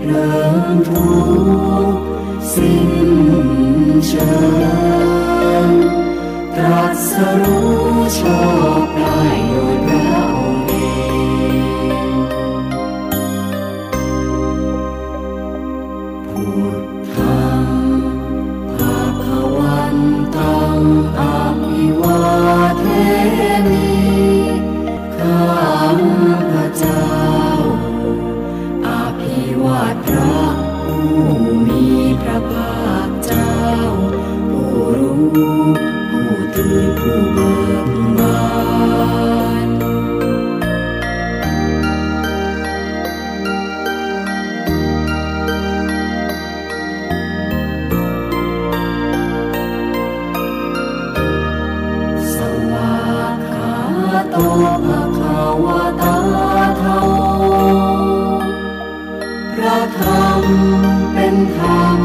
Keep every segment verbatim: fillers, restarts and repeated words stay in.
เลิงทุกข์สิ้นเชิง ตรัสรู้ชอบได้โดยพระองค์เอง พุทธัง ภะคะวันตัง อะภิวาเทมิ ข้าพเจ้า อะภิวาทพระผู้มีพระภาคเจ้า ผู้รู้ ผู้ตื่น ผู้เบิกบาน สวากขาโต ภะคะวะตา ธัมโม พระธรรมเป็นธรรม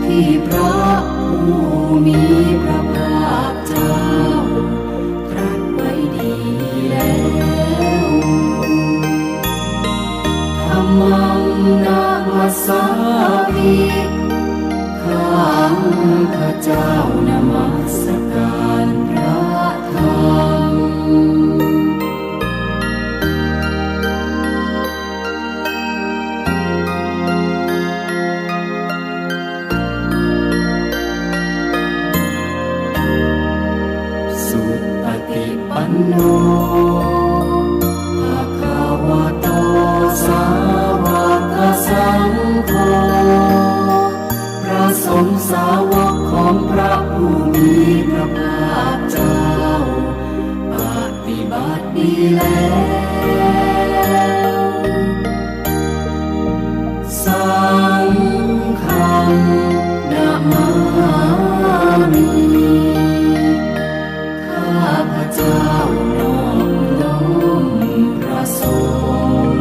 ที่พระผู้มีพระภาคเจ้า ตรัสไว้ดีแล้ว ธัมมัง นะมัสสามิ ข้าพเจ้านมัสการพระธรรม สุปฏิปันโน ภะคะวะโต สาวกสังโฆ พระสงฆ์สาวกของพระผู้มีพระภาคเจ้า ปฏิบัติดีแล้ว สังฆัง นะมามิ ข้าพเจ้านอบน้อมพระสงฆ์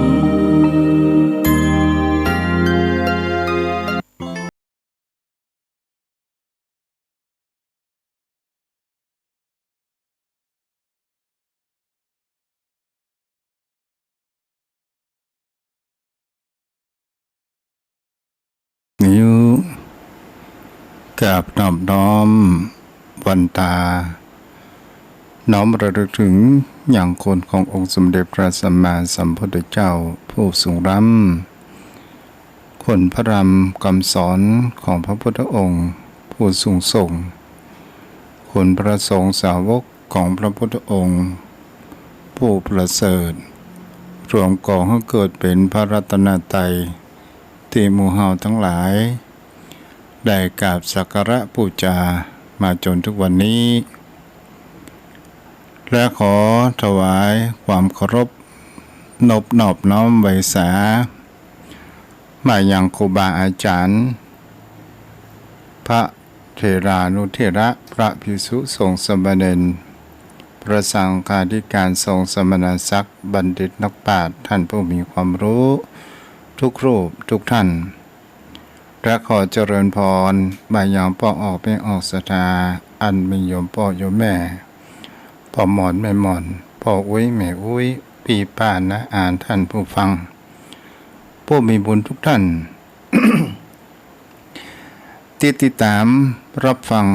นิ้วกราบนอบน้อมวันตา น้อมระลึกถึงยังคุณขององค์สมเด็จพระสัมมาสัมพุทธเจ้าผู้สูงล้ำ คุณพระธรรมคำสอนของพระพุทธองค์ผู้สูงส่ง คุณพระสงฆ์สาวกของพระพุทธองค์ผู้ประเสริฐ รวมกองให้เกิดเป็นพระรัตนตรัย ตี้หมู่เฮาตังหลาย ได้กราบสักการะปู๋จามาจ๋นทุกวันนี้ และขอถวายความเคารพนบนอบน้อมไหว้สา มายังครูบาอาจ๋ารย์ พระเถรานุเถระ พระภิกษุสงฆ์สามเณร พระสังฆาธิการสงฆ์สมณศักดิ์ บัณฑิตนักปราชญ์ ท่านผู้มีความรู้ทุกรูปทุกท่าน และขอเจริญพรมายังป้อออกแม่ออกศรัทธา อันมีโยมป้อโยมแม่ ป้อหม่อนแม่หม่อน ป้ออุ๊ยแม่อุ๊ย ปี้ป้าน้าอา ท่านผู้ฟัง ผู้มีบุญทุกท่าน ตี้ติดตามรับฟัง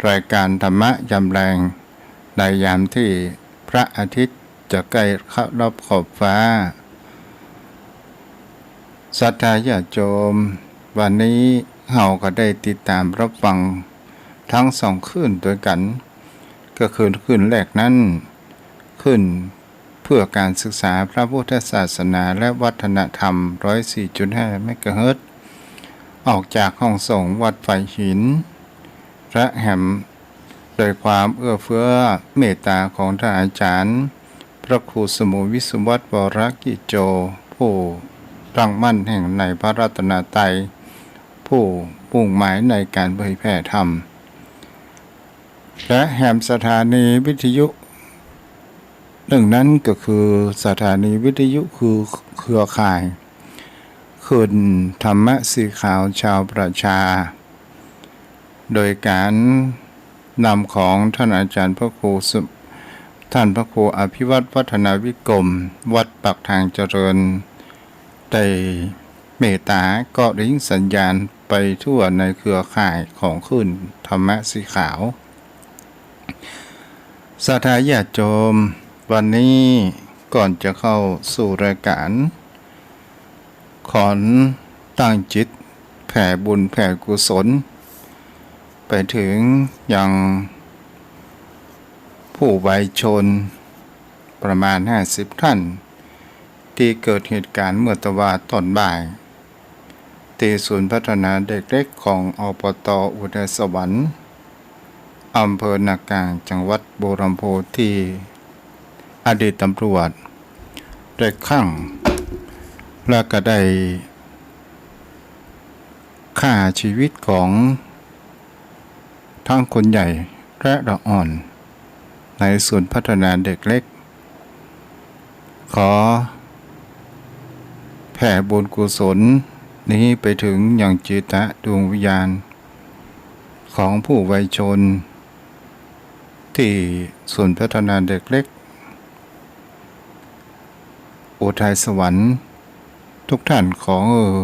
รายการธรรมะยามแลง ในยามตี้พระอาทิตย์จะใก้เข้ารอบขอบฟ้า ศรัทธาญาติโยม วันนี้เฮาก็ได้ติดตามรับฟังทั้งสองคลื่นตวยกั๋น ก็คือคลื่นแรกนั้น คลื่นเพื่อการศึกษาพระพุทธศาสนาและวัฒนธรรม ร้อยสี่จุดห้าเมกะเฮิรตซ์ ออกจากห้องส่งวัดฝายหิน และแหมโดยความเอื้อเฟื้อเมตตาของท่านอาจ๋ารย์ พระครูสมุติวิสุวัฒน์ วรกิจโจ ผู้ตั้งมั่นแห่งในพระรัตนตรัย ผู้มุ่งหมายในการเผยแผ่ธรรม และแหมสถานีวิทยุหนึ่งนั้นก็คือสถานีวิทยุคือเครือข่ายคลื่นธรรมะสีขาวชาวประชา โดยการนำของท่านอาจ๋ารย์พระครูสุ- ท่านพระครูอภิวัฒน์ วัฒนาวิกรม วัดปากทางเจริญ ได้ เมตตาก็ริ้งสัญญาณไปทั่วในเครือข่ายของคลื่นธรรมะสีขาว ศรัทธาญาติโยม วันนี้ก่อนจะเข้าสู่รายการ ขอตั้งจิตแผ่บุญแผ่กุศล ไปถึงยังผู้วายชนประมาณห้าสิบท่าน ตี้เกิดเหตุการณ์เมื่อตะวาตอนบ่าย ตี้ศูนย์พัฒนาเด็กเล็กของ อปต อุทัยสวรรค์ อำเภอนากลาง จังหวัดบัวลำพู ตี้อดีตตำรวจได้คลั่ง และก็ได้ฆ่าชีวิตของทั้งคนใหญ่และละอ่อน ในศูนย์พัฒนาเด็กเล็ก ขอแผ่บุญกุศลนี้ไปถึงยังจิตดวงวิญญาณของผู้วายชน ตี้ศูนย์พัฒนาเด็กเล็ก อุทัยสวรรค์ ทุกท่านขอ เออ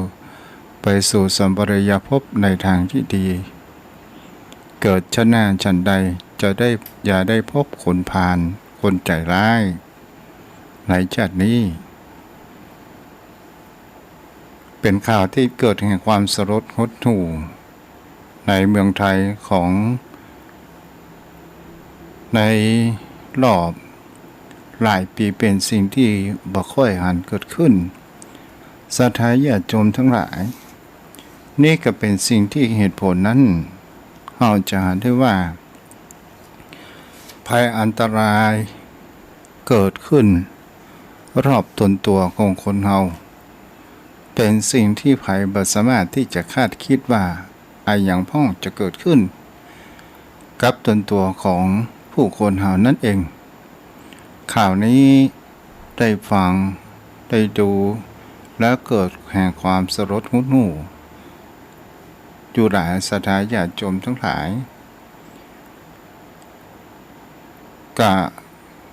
ไปสู่สัมปรายภพในทางที่ดี เกิดชาติหน้าฉันใดจะได้ อย่าได้พบคนพาลคนใจ๋ร้ายในชาตินี้ เป๋นข่าวตี้เกิดแห่งความสลดหดหู่ในเมืองไทยของ ในรอบหลายปี๋ เป๋นสิ่งตี้บ่ค่อยหันเกิดขึ้น ศรัทธาญาติโยมทั้งหลาย นี่ก็เป๋นสิ่งตี้เหตุผลนั้น เฮาจะหันได้ว่า ภัยอันตรายเกิดขึ้นรอบตนตั๋วของคนเฮา เป๋นสิ่งตี้ใผบ่สามารถตี้จะคาดกึ๊ดว่าอะหยังพ่องจะเกิดขึ้นกับตนตั๋วของผู้คนเฮานั้นเอง ข่าวนี้ได้ฟัง ได้ดู แล้วเกิดแห่งความสลดหดหู่อยู่หลาย ศรัทธาญาติโยมทั้งหลาย ก็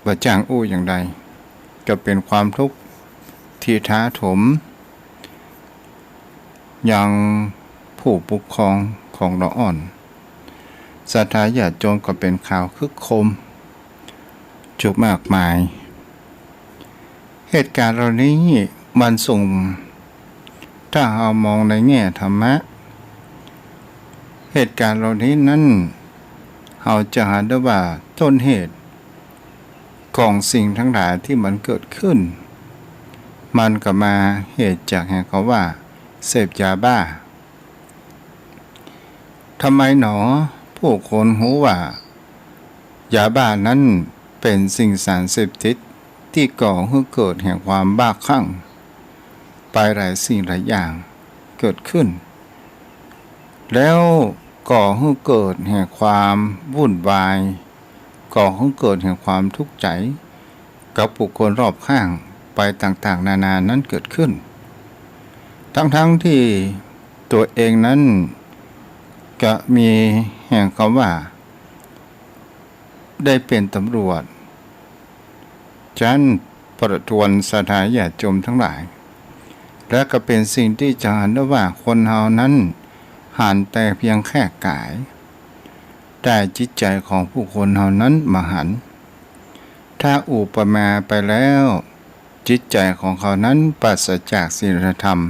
บ่จ้างอู้อย่างใด ก็เป๋นความทุกข์ตี้ท้าโถม ยังผู้ปกครองของละอ่อน ศรัทธาญาติโยม ก็เป๋นข่าวครึกโครมจุมากมาย เหตุการณ์เหล่านี้มันส่ง ถ้าเฮามองในแง่ธรรมะ เหตุการณ์เหล่านี้นั้น เฮาจะหันได้ว่าต้นเหตุของสิ่งทั้งหลายตี้มันเกิดขึ้น มันก็มาเหตุจากแห่งเขาว่าเสพยาบ้า ทำไมหนอผู้คนฮู้ว่ายาบ้านั้นเป๋นสิ่งสารเสพติดตี้ก่อหื้อเกิดแห่งความบ้าคลั่งไปหลายสิ่งหลายอย่างเกิดขึ้น แล้วก่อหื้อเกิดแห่งความวุ่นวาย ก่อหื้อเกิดแห่งความทุกข์ใจ๋กับบุคคลรอบข้างไปต่างๆ นานานั้นเกิดขึ้น ทั้งๆ ตี้ตั๋วเองนั้นก็มีแห่งกำว่าได้เป๋นตำรวจ จั๊นประทวน ศรัทธาญาติโยมทั้งหลาย และก็เป๋นสิ่งตี้จะหันได้ว่าคนเฮานั้นหันแต่เพียงแค่ก๋าย แต่จิตใจ๋ของผู้คนเฮานั้นบ่หัน ถ้าอุปมาไปแล้ว จิตใจ๋ของเขานั้นปราศจากศีลธรรม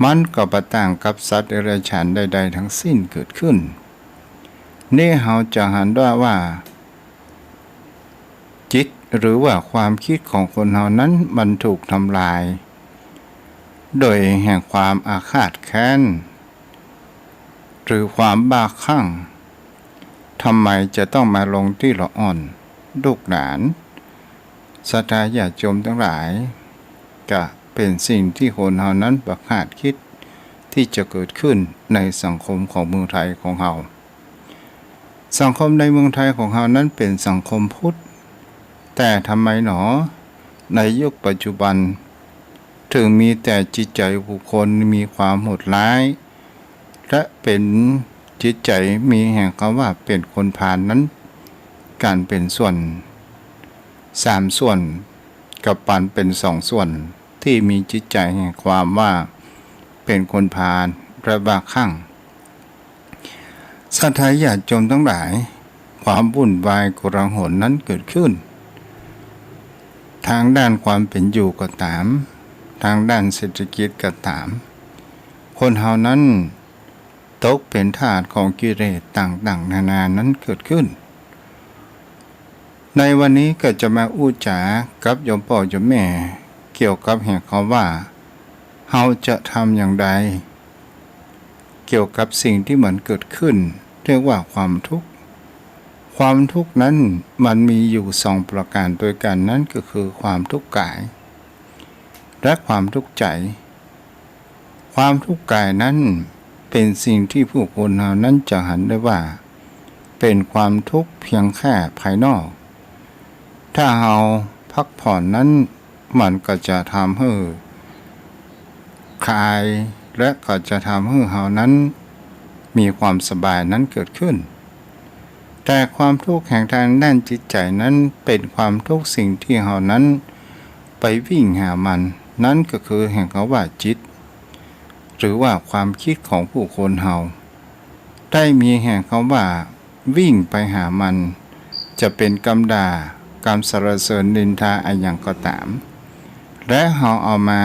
มันก็บ่ต่างกับสัตว์เดรัจฉานใดๆ ทั้งสิ้นเกิดขึ้น นี่เฮาจะหันได้ว่า จิตหรือว่าความกึ๊ดของคนเฮานั้นมันถูกทำลาย โดยแห่งความอาฆาตแค้น หรือความบ้าคลั่ง ทำไมจะต้องมาลงตี้ละอ่อน ลูกหลาน ศรัทธาญาติโยมทั้งหลาย ก็เป๋นสิ่งตี้คนเฮานั้นบ่คาดกึ๊ดตี้จะเกิดขึ้นในสังคมของเมืองไทยของเฮา สังคมในเมืองไทยของเฮานั้นเป๋นสังคมพุทธ แต่ทำไมหนอ ในยุคปัจจุบัน เถิงมีแต่จิตใจ๋บุคคลมีความโหดร้าย และเป๋นจิตใจ๋มีแห่งกำว่าเป๋นคนพาลนั้น กั๋นเป๋นส่วนสามส่วน กับปันเป๋นสองส่วน ตี้มีจิตใจ๋แห่งความว่าเป๋นคนพาลและบ้าคลั่ง ศรัทธาญาติโยมตังหลาย ความวุ่นวายโกลาหลนั้นเกิดขึ้น ตางด้านความเป๋นอยู่ก็ต๋าม ตางด้านเศรษฐกิจก็ต๋าม คนเฮานั้นตกเป๋นทาสของกิเลสต่างๆ นานานั้นเกิดขึ้น ในวันนี้ก็จะมาอู้จ๋ากับโยมป้อโยมแม่ เกี่ยวกับแห่งกำว่า เฮาจะทำอย่างใด เกี่ยวกับสิ่งตี้มันเกิดขึ้น เรียกว่าความทุกข์ ความทุกข์นั้นมันมีอยู่สองประก๋านตวยกั๋น นั้นก็คือความทุกข์ก๋าย และความทุกข์ใจ๋ ความทุกข์ก๋ายนั้นเป๋นสิ่งตี้ผู้คนเฮานั้นจะหันได้ว่า เป๋นความทุกข์เปียงแค่ภายนอก ถ้าเฮาพักผ่อนนั้น มันก็จะทำหื้อคลาย และก็จะทำหื้อเฮานั้นมีความสบายนั้นเกิดขึ้น แต่ความทุกข์แห่งตางด้านจิตใจ๋นั้นเป๋นความทุกข์สิ่งตี้เฮานั้นไปวิ่งหามัน นั้นก็คือแห่งกำว่าจิต หรือว่าความกึ๊ดของผู้คนเฮา ได้มีแห่งกำว่าวิ่งไปหามัน จะเป๋นกำด่า กำสรรเสริญนินทาอะหยังก็ต๋าม และเฮาเอามา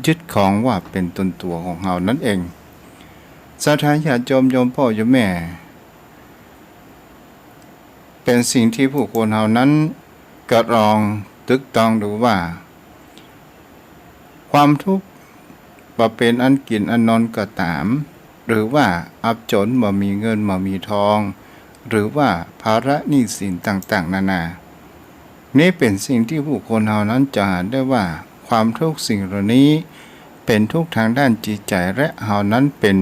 ยึดครองว่าเป๋นตนตั๋วของเฮานั้นเอง ศรัทธาญาติโยม โยมป้อโยมแม่ เป๋นสิ่งตี้ผู้คนเฮานั้นก็ลองตรึกตรองดูว่า ความทุกข์บ่เป๋นอันกิ๋นอันนอนก็ต๋าม หรือว่าอับจ๋นบ่มีเงินบ่มีทอง หรือว่าภาระหนี้สินต่างๆ นานา นี้เป๋นสิ่งตี้ผู้คนเฮานั้นจะหันได้ว่า ความทุกข์สิ่งเหล่านี้เป๋นทุกข์ตางด้านจิตใจ๋ และเฮานั้นเป๋น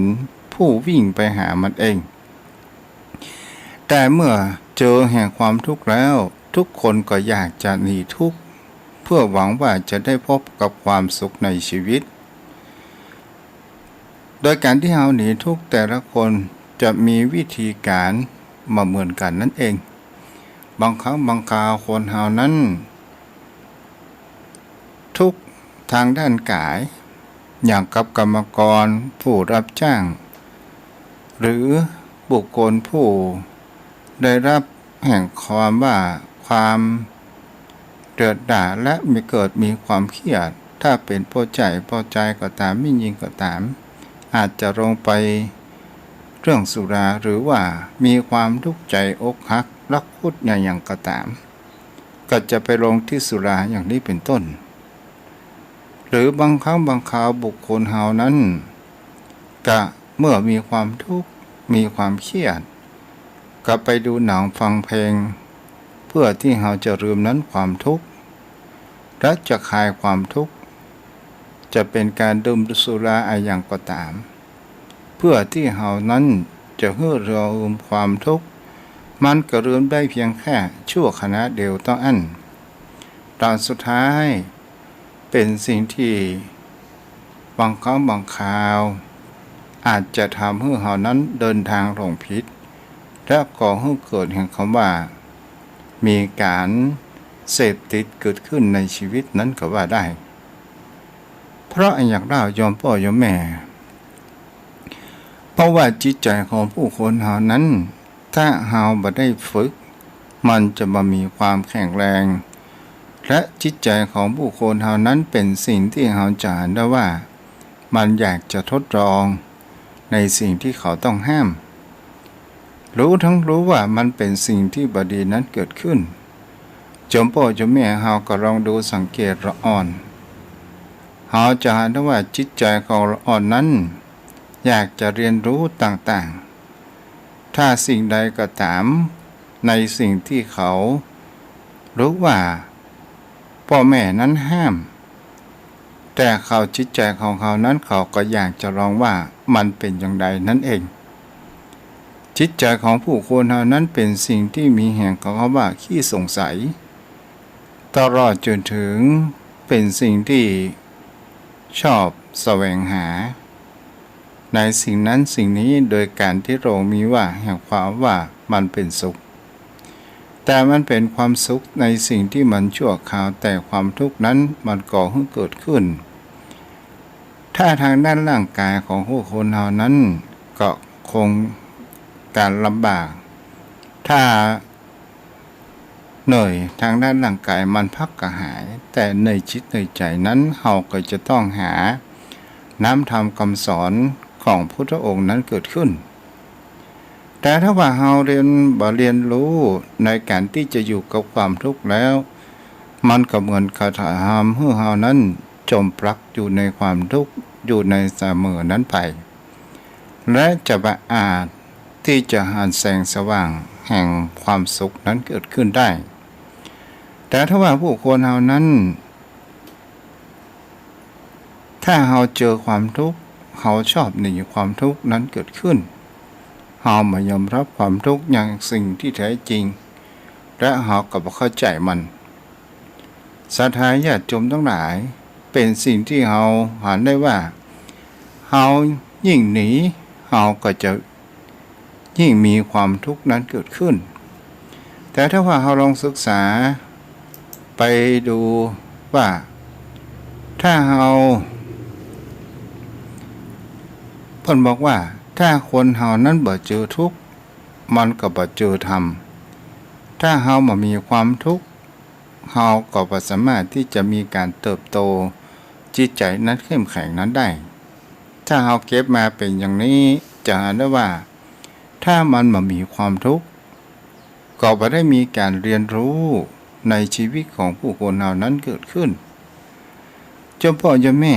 ผู้วิ่งไปหามันเอง แต่เมื่อเจอแห่งความทุกข์แล้ว ทุกคนก็อยากจะหนีทุกข์ เพื่อหวังว่าจะได้พบกับความสุขในชีวิต โดยก๋านตี้เฮาหนีทุกข์แต่ละคนจะมีวิธีก๋านบ่เหมือนกั๋นนั้นเอง บางครั้งบางคราวคนเฮานั้น ทุกข์ตางด้านก๋าย อย่างกับกรรมกรผู้รับจ้าง หรือบุคคลผู้ได้รับแห่งความว่าความเดือดด๋า และมีเกิดมีความเครียด ถ้าเป๋นป้อใจ๋ป้อจายก็ต๋าม แม่ญิงก็ต๋าม อาจจะลงไปเรื่องสุรา หรือว่ามีความทุกข์ใจ๋อกหัก รักคุดอะหยังก็ต๋าม ก็จะไปลงตี้สุราอย่างนี้เป๋นต้น หรือบางครั้งบางคราวบุคคลเฮานั้น ก็เมื่อมีความทุกข์ มีความเครียด ก็ไปดูหนังฟังเพลง เพื่อตี้เฮาจะลืมนั้นความทุกข์ และจะคลายความทุกข์ จะเป๋นก๋านดื่มสุราอะหยังก็ต๋าม เพื่อตี้เฮานั้นจะหื้อลืมความทุกข์ มันก็ลืมได้เปียงแค่ชั่วขณะเดียวเต้าอั้น ต๋อนสุดท้ายเป๋นสิ่งตี้บางครั้งบางคราว อาจจะทำหื้อเฮานั้นเดินตางหลงผิด และก่อหื้อเกิดแห่งกำว่า มีก๋านเสพติดเกิดขึ้นในชีวิตนั้นก็ว่าได้ เพราะอะหยังเล่าโยมป้อโยมแม่ เพราะว่าจิตใจ๋ของผู้คนเฮานั้น ถ้าเฮาบ่ได้ฝึก มันจะบ่มีความแข็งแรง และจิตใจ๋ของผู้คนเฮานั้นเป๋นสิ่งตี้เฮาจะหันได้ว่า มันอยากจะทดลองในสิ่งตี้เขาต้องห้าม ฮู้ตังฮู้ว่ามันเป๋นสิ่งตี้บ่ดีนั้นเกิดขึ้น โยมป้อโยมแม่เฮาก็ลองดูสังเกตละอ่อน เฮาจะหันได้ว่าจิตใจ๋ของละอ่อนนั้น อยากจะเฮียนฮู้ต่างๆ ถ้าสิ่งใดก็ต๋าม ในสิ่งตี้เขาฮู้ว่าป้อแม่นั้นห้าม แต่เขาจิตใจ๋ของเขานั้นเขาก็อยากจะลองว่ามันเป๋นอย่างใดนั้นเอง จิตใจ๋ของผู้คนเฮานั้นเป๋นสิ่งตี้มีแห่งกำว่าขี้สงสัย ตลอดจ๋นเถิงเป๋นสิ่งตี้ชอบแสวงหา ในสิ่งนั้นสิ่งนี้โดยก๋านตี้ลงมีว่าแห่งความว่ามันเป๋นสุข แต่มันเป๋นความสุขในสิ่งตี้มันชั่วคราว แต่ความทุกข์นั้นมันก่อหื้อเกิดขึ้น ถ้าตางด้านร่างก๋ายของผู้คนเฮานั้นก็คงก๋านลำบาก ถ้าเหนื่อยตางด้านร่างก๋ายมันพักก็หาย แต่ในจิตในใจ๋นั้นเฮาก็จะต้องหาน้ำธรรมกำสอนของพุทธองค์นั้นเกิดขึ้น แต่ถ้าว่าเฮาเรียน บ่เรียนรู้ในก๋านตี้จะอยู่กับความทุกข์แล้ว มันก็เหมือนเขาจะทำหื้อเฮานั้นจมปลักอยู่ในความทุกข์อยู่ในเสมอนั้นไป และจะบ่อาจตี้จะหันแสงสว่างแห่งความสุขนั้นเกิดขึ้นได้ แต่ถ้าว่าผู้คนเฮานั้น ถ้าเฮาเจอความทุกข์ เฮาชอบหนีความทุกข์นั้นเกิดขึ้น เฮาบ่ยอมรับความทุกข์อย่างสิ่งที่แท้จริง และเฮาก็บ่เข้าใจ๋มัน ศรัทธาญาติโยมตังหลาย เป๋นสิ่งที่เฮาหันได้ว่า เฮายิ่งหนี เฮาก็จะ ยิ่งมีความทุกข์นั้นเกิดขึ้น แต่ถ้าว่าเฮาลองศึกษาไปดูว่า ถ้าเฮา เปิ้นบอกว่า ถ้าคนเฮานั้นบ่เจอทุกข์ มันก็บ่เจอธรรม ถ้าเฮาบ่มีความทุกข์ เฮาก็บ่สามารถตี้จะมีก๋านเติบโต จิตใจ๋นั้นเข้มแข็งนั้นได้ ถ้าเฮาเก็บมาเป๋นอย่างนี้ จะหันได้ว่า ถ้ามันบ่มีความทุกข์ ก็บ่ได้มีก๋านเรียนรู้ในชีวิตของผู้คนเฮานั้นเกิดขึ้น โยมป้อโยมแม่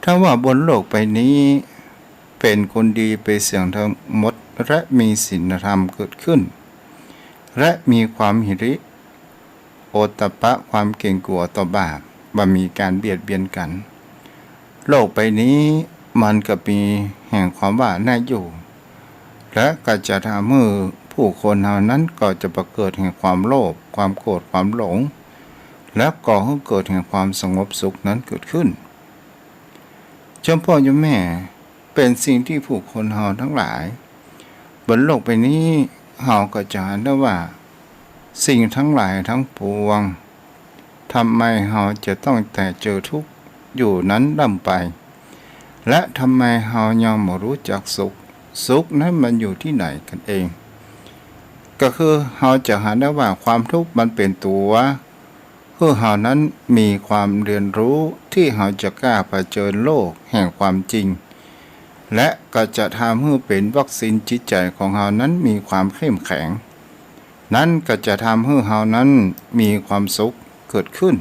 ถ้าว่าบนโลกใบนี้ เป๋นคนดีไปเสียทั้งหมด และมีศีลธรรมเกิดขึ้น และมีความหิริโอตตัปปะ ความเกรงกั๋วต่อบาป บ่มีก๋านเบียดเบียนกั๋น โลกใบนี้มันก็มีแห่งความว่าน่าอยู่ และก็จะทำหื้อผู้คนเฮานั้นก็จะบ่เกิดแห่งความโลภ ความโกรธ ความหลง และก่อหื้อเกิดแห่งความสงบสุขนั้นเกิดขึ้น โยมป้อโยมแม่ เป๋นสิ่งที่ผู้คนเฮาตังหลาย บนโลกใบนี้ เฮาก็จะหันได้ว่า สิ่งตังหลายตังปวง ทำไมเฮาจะต้องแต่เจอทุกข์อยู่นั้นร่ำไป และทำไมเฮายังบ่ฮู้จักสุข สุขนั้นมันอยู่ตี้ไหนกั๋นเอง ก็คือเฮาจะหันได้ว่าความทุกข์มันเป๋นตั๋ว หื้อเฮานั้นมีความเรียนรู้ตี้เฮาจะกล้าเผชิญโลกแห่งความจริง และก็จะทำหื้อเป๋นวัคซีนจิตใจ๋ของเฮานั้นมีความเข้มแข็ง นั้นก็จะทำหื้อเฮานั้นมีความสุขเกิดขึ้น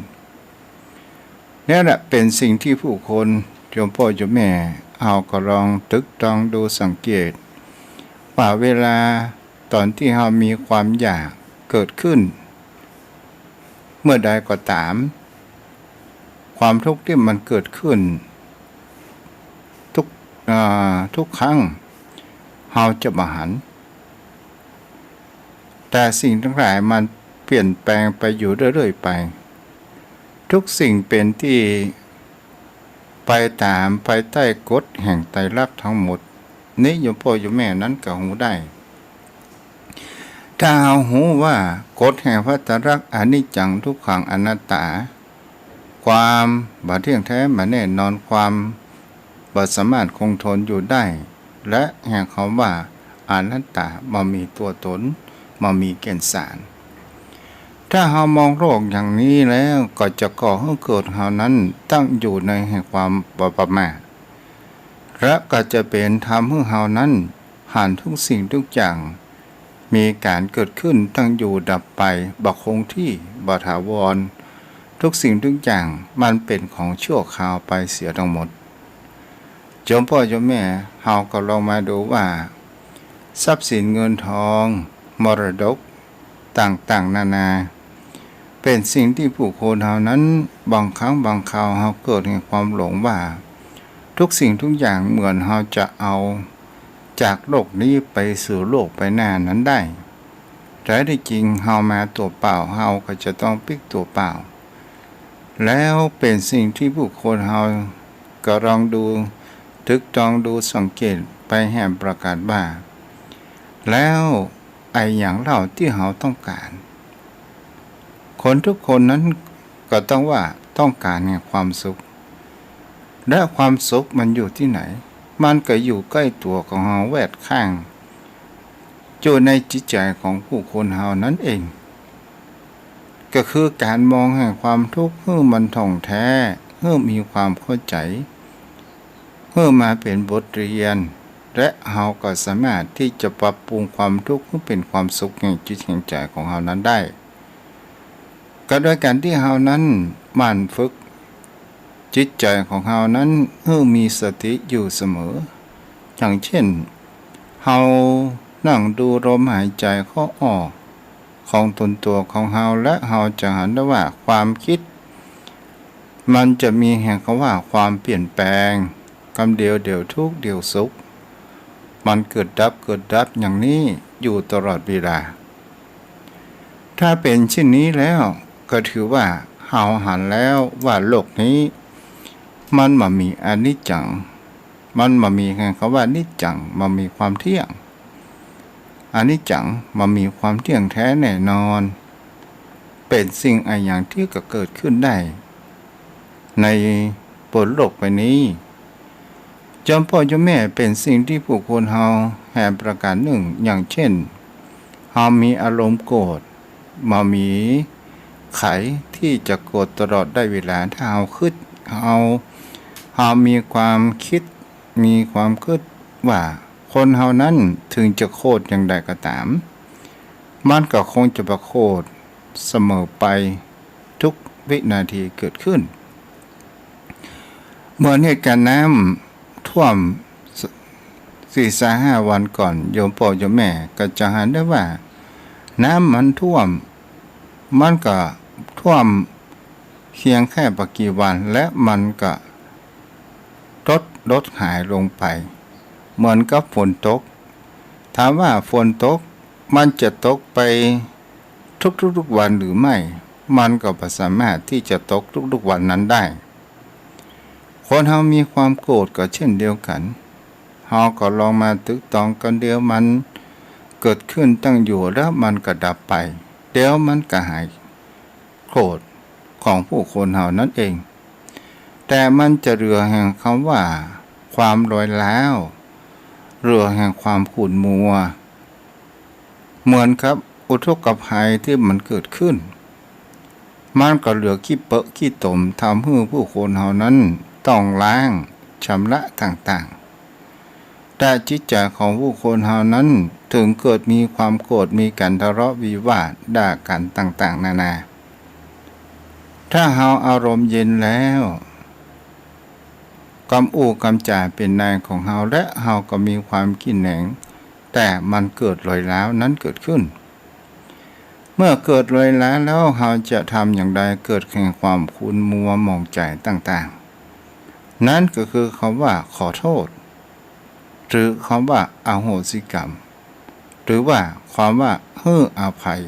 เนี่ยแหละเป๋นสิ่งตี้ผู้คน โยมป้อโยมแม่ เฮาก็ลองตรึกตรองดูสังเกต ว่าเวลาต๋อนตี้เฮามีความอยากเกิดขึ้น เมื่อใดก็ต๋าม ความทุกข์ตี้มันเกิดขึ้น ทุก อ่า ทุกครั้ง เฮาจะบ่หัน แต่สิ่งตังหลายมันเปลี่ยนแปลงไปอยู่เรื่อยๆ ไป ทุกสิ่งเป๋นตี้ไปต๋ามภายใต้กฎแห่งไตรลักษณ์ตังหมด นี้โยมป้อโยมแม่นั้นก็ฮู้ได้ ถ้าเฮาฮู้ว่ากฎแห่งพระไตรลักษณ์อนิจจังทุกขังอนัตตา ความบ่เที่ยงแท้บ่แน่นอน ความบ่สามารถคงทนอยู่ได้ และแห่งคำว่าอนัตตา บ่มีตั๋วต๋น บ่มีแก่นสาร ถ้าเฮามองโลกอย่างนี้แล้วก็จะก่อหื้อเกิดเฮานั้นตั้งอยู่ในแห่งความบ่ประมาท และก็จะเป๋นทำหื้อเฮานั้นหันทุกสิ่งทุกอย่าง มีก๋านเกิดขึ้นตั้งอยู่ดับไป บ่คงตี้ บ่ถาวร ทุกสิ่งทุกอย่างมันเป๋นของชั่วคราวไปเสียตังหมด โยมป้อโยมแม่ เฮาก็ลองมาดูว่า ทรัพย์สินเงินทอง มรดก ต่างๆ นานา เป๋นสิ่งตี้ผู้คนเฮานั้น บางครั้งบางคราวเฮาเกิดแห่งความหลงว่า ทุกสิ่งทุกอย่างเหมือนเฮาจะเอาจากโลกนี้ไปสู่โลกไปหน้านั้นได้ แต่ที่จริงเฮามาตั๋วเปล่า เฮาก็จะต้องปิ๊กตั๋วเปล่า แล้วเป๋นสิ่งตี้ผู้คนเฮาก็ลองดู ตรึกตรองดูสังเกตไปแหมประกาศว่า แล้วอะหยังเล่าตี้เฮาต้องก๋าน คนทุกคนนั้นก็ต้องว่าต้องก๋านแห่งความสุข และความสุขมันอยู่ตี้ไหน มันก็อยู่ใก้ตั๋วของเฮาแวดข้าง อยู่ในจิตใจ๋ของผู้คนเฮานั้นเอง ก็คือก๋านมองแห่งความทุกข์หื้อมันถ่องแต๊ หื้อมีความเข้าใจ๋ หื้อมาเป๋นบทเรียน และเฮาก็สามารถตี้จะปรับปรุงความทุกข์หื้อเป๋นความสุขแห่งจิตแห่งใจ๋ของเฮานั้นได้ ก็โดยก๋านตี้เฮานั้นหมั่นฝึกจิตใจ๋ของเฮานั้นหื้อมีสติอยู่เสมอ อย่างเช่น เฮานั่งดูลมหายใจ๋เข้าออกของตนตั๋วของเฮา และเฮาจะหันได้ว่าความกึ๊ด มันจะมีแห่งกำว่าความเปลี่ยนแปลง กำเดียวเดี๋ยวทุกข์เดี๋ยวสุข มันเกิดดับเกิดดับอย่างนี้อยู่ตลอดเวลา ถ้าเป๋นเช่นนี้แล้ว ก็ถือว่าเฮาหันแล้วว่าโลกนี้ มันบ่มีอนิจจัง มันบ่มีแห่งกำว่านิจจัง บ่มีความเที่ยง อนิจจัง บ่มีความเที่ยงแต๊แน่นอน เป๋นสิ่งอะหยังตี้ก็เกิดขึ้นได้ ในบนโลกใบนี้ โยมป้อโยมแม่ เป๋นสิ่งตี้ผู้คนเฮาแหมประก๋านนึ่ง อย่างเช่น เฮามีอารมณ์โกรธ บ่มีใผตี้จะโกรธตลอดได้เวลา ถ้าเฮากึ๊ด เฮา เฮามีความกึ๊ด มีความกึ๊ดว่าคนเฮานั้นเถิงจะโกรธอย่างใดก็ต๋าม มันก็คงจะบ่โกรธเสมอไปทุกวินาทีเกิดขึ้น เหมือนเหตุก๋ารณ์น้ำท่วมสี่ซะห้าวันก่อน โยมป้อโยมแม่ก็จะหันได้ว่า น้ำมันท่วม มันก็ท่วมเพียงแค่บ่กี่วัน และมันก็ลด ลดหายลงไป เหมือนกับฝนตก ถามว่าฝนตก มันจะตกไปทุกๆ วันหรือไม่ มันก็บ่สามารถตี้จะตกทุกๆ วันนั้นได้ คนเฮามีความโกรธก็เช่นเดียวกั๋น เฮาก็ลองมาตึกตองกั๋น เดี๋ยวมันเกิดขึ้นตั้งอยู่ แล้วมันก็ดับไป เดี๋ยวมันก็หายโกรธของผู้คนเฮานั้นเอง แต่มันจะเหลือแห่งกำว่าความลอยล้าว เหลือแห่งความขุ่นมัว เหมือนกับอุทกภัยตี้มันเกิดขึ้น มันก็เหลือขี้เปอะขี้ตม ทำหื้อผู้คนเฮานั้นต้องล้างชำระต่างๆ แต่จิตใจ๋ของผู้คนเฮานั้นเถิงเกิดมีความโกรธ มีก๋านทะเลาะวิวาทด่ากั๋นต่างๆ นานา ถ้าเฮาอารมณ์เย็นแล้ว กำอู้กำจ๋าเป๋นนายของเฮา และเฮาก็มีความขี้แหนง แต่มันเกิดรอยร้าวนั้นเกิดขึ้น เมื่อเกิดรอยร้าวแล้ว เฮาจะทำอย่างใดเกิดแห่งความขุ่นมัวหมองใจ๋ต่างๆ นั้นก็คือกำว่าขอโต้ษ หรือกำว่าอโหสิกรรม หรือว่ากำว่าหื้ออภัย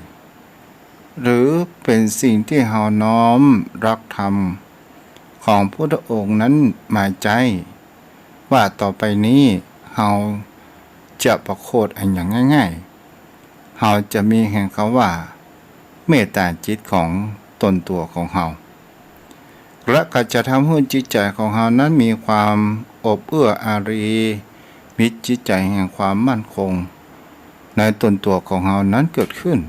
หรือเป๋นสิ่งตี้เฮาน้อมหลักธรรมของพุทธองค์นั้นมาใจ๊ ว่าต่อไปนี้เฮาจะบ่โกรธอะหยังง่ายๆ เฮาจะมีแห่งกำว่าเมตต๋าจิตของตนตั๋วของเฮา และก็จะทำหื้อจิตใจ๋ของเฮานั้นมีความอบเอื้ออารี มีจิตใจ๋แห่งความมั่นคงในตนตั๋วของเฮานั้นเกิดขึ้น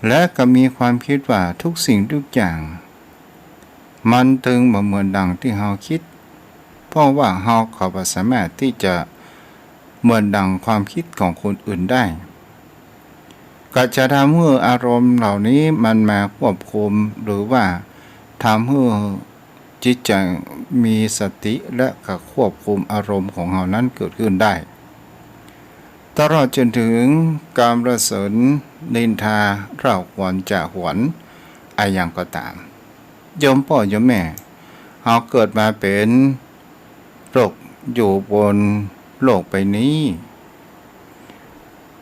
และก็มีความกึ๊ดว่าทุกสิ่งทุกอย่าง มันเถิงบ่เหมือนดังตี้เฮากึ๊ด เพราะว่าเฮาก็บ่สามารถตี้จะเหมือนดังความกึ๊ดของคนอื่นได้ ก็จะทำหื้ออารมณ์เหล่านี้มันมาควบคุม หรือว่าทำหื้อจิตใจ๋มีสติ และก็ควบคุมอารมณ์ของเฮานั้นเกิดขึ้นได้ ตลอดจ๋นเถิงกรรเสริญนินทาเล่าขวัญจ๋าขวัญอะหยังก็ต๋าม โยมป้อโยมแม่ เฮาเกิดมาเป๋นโลก อยู่บนโลกใบนี้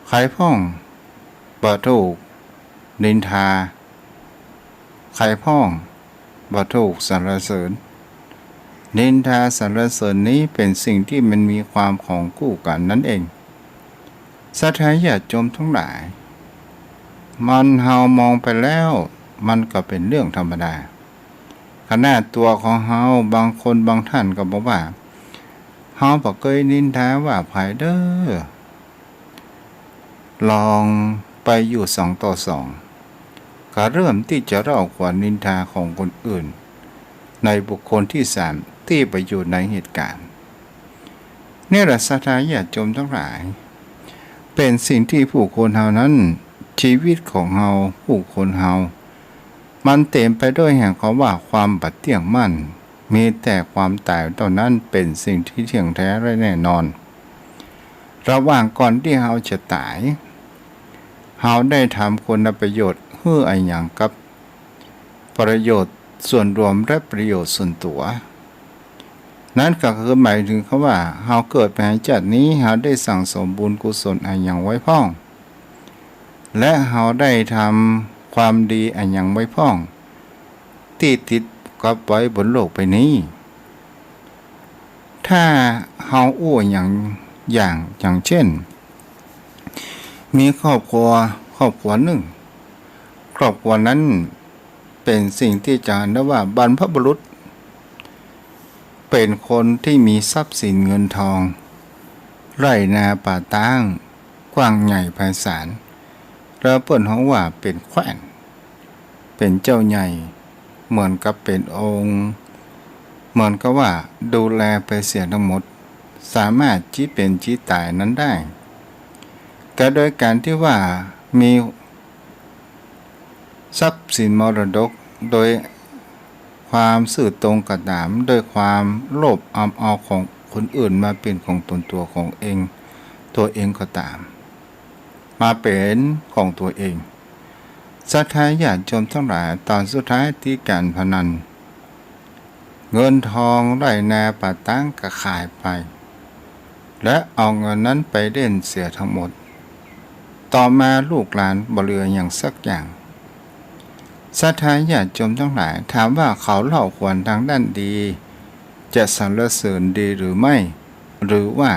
ใผพ่องบ่ถูกนินทา ใผพ่องบ่ถูกสรรเสริญ นินทาสรรเสริญนี้เป๋นสิ่งตี้มันมีความของคู่กั๋นนั้นเอง ศรัทธาญาติโยมตังหลาย มันเฮามองไปแล้ว มันก็เป๋นเรื่องธรรมดา ใผ ขนาดตั๋วของเฮา บางคนบางท่านก็บอกว่า เฮาบ่เกยนินทาว่าใผเด้อ ลองไปอยู่สองต่อสอง ก็เริ่มตี้จะเล่าขวัญนินทาของคนอื่น ในบุคคลตี้สามตี้บ่อยู่ในเหตุก๋ารณ์ นี่แหละศรัทธาญาติโยมตังหลาย เป๋นสิ่งตี้ผู้คนเฮานั้น ชีวิตของเฮา ผู้คนเฮา มันเต๋มไปด้วยแห่งความว่าความบ่เตี้ยงมั่น มีแต่ความต๋ายเต้านั้นเป๋นสิ่งตี้เตี้ยงแต๊และแน่นอน ระหว่างก่อนตี้เฮาจะต๋าย เฮาได้ทำคุณประโยชน์หื้ออะหยังกับประโยชน์ส่วนรวมและประโยชน์ส่วนตั๋ว นั้นก็คือหมายเถิงคำว่า เฮาเกิดมาในจาตินี้ เฮาได้สั่งสมบุญกุศลอะหยังไว้พ่อง และเฮาได้ทำความดีอะหยังไว้พ่อง ตี้ติดกับไว้บนโลกใบนี้ ถ้าเฮาอู้อย่าง อย่าง อย่างเจ้น มีครอบครัว ครอบครัวนึ่ง ครอบครัวนั้นเป๋นสิ่งตี้จะหันได้ว่าบรรพบุรุษเป๋นคนตี้มีทรัพย์สินเงินทอง ไร่นาป่าต๊าง กว้างใหญ่ไพศาล แล้วเปิ้นฮ้องว่าเป๋นแคว้น เป๋นเจ้าใหญ่ เหมือนกับเป๋นองค์ เหมือนกับว่าดูแลไปเสียทั้งหมด สามารถจี๊เป๋นจี๊ต๋ายนั้นได้ ก็โดยก๋านตี้ว่ามีทรัพย์สินมรดก โดยความซื่อตรงก็ต๋าม โดยความโลภอำเอาของคนอื่นมาเป๋นของตนตั๋วของเอง ตั๋วเองก็ต๋าม มาเป๋นของตั๋วเอง ศรัทธาญาติโยมตังหลาย ต๋อนสุดท้ายตี้ก๋านพนัน เงินทองไร่นาป่าต๊างก็ขายไป และเอาเงินนั้นไปเล่นเสียทั้งหมด ต่อมาลูกหลานบ่เหลือหยังสักอย่าง ศรัทธาญาติโยมตังหลาย ถามว่าเขาเล่าขวัญตางด้านดี จะสรรเสริญดีหรือไม่ หรือว่า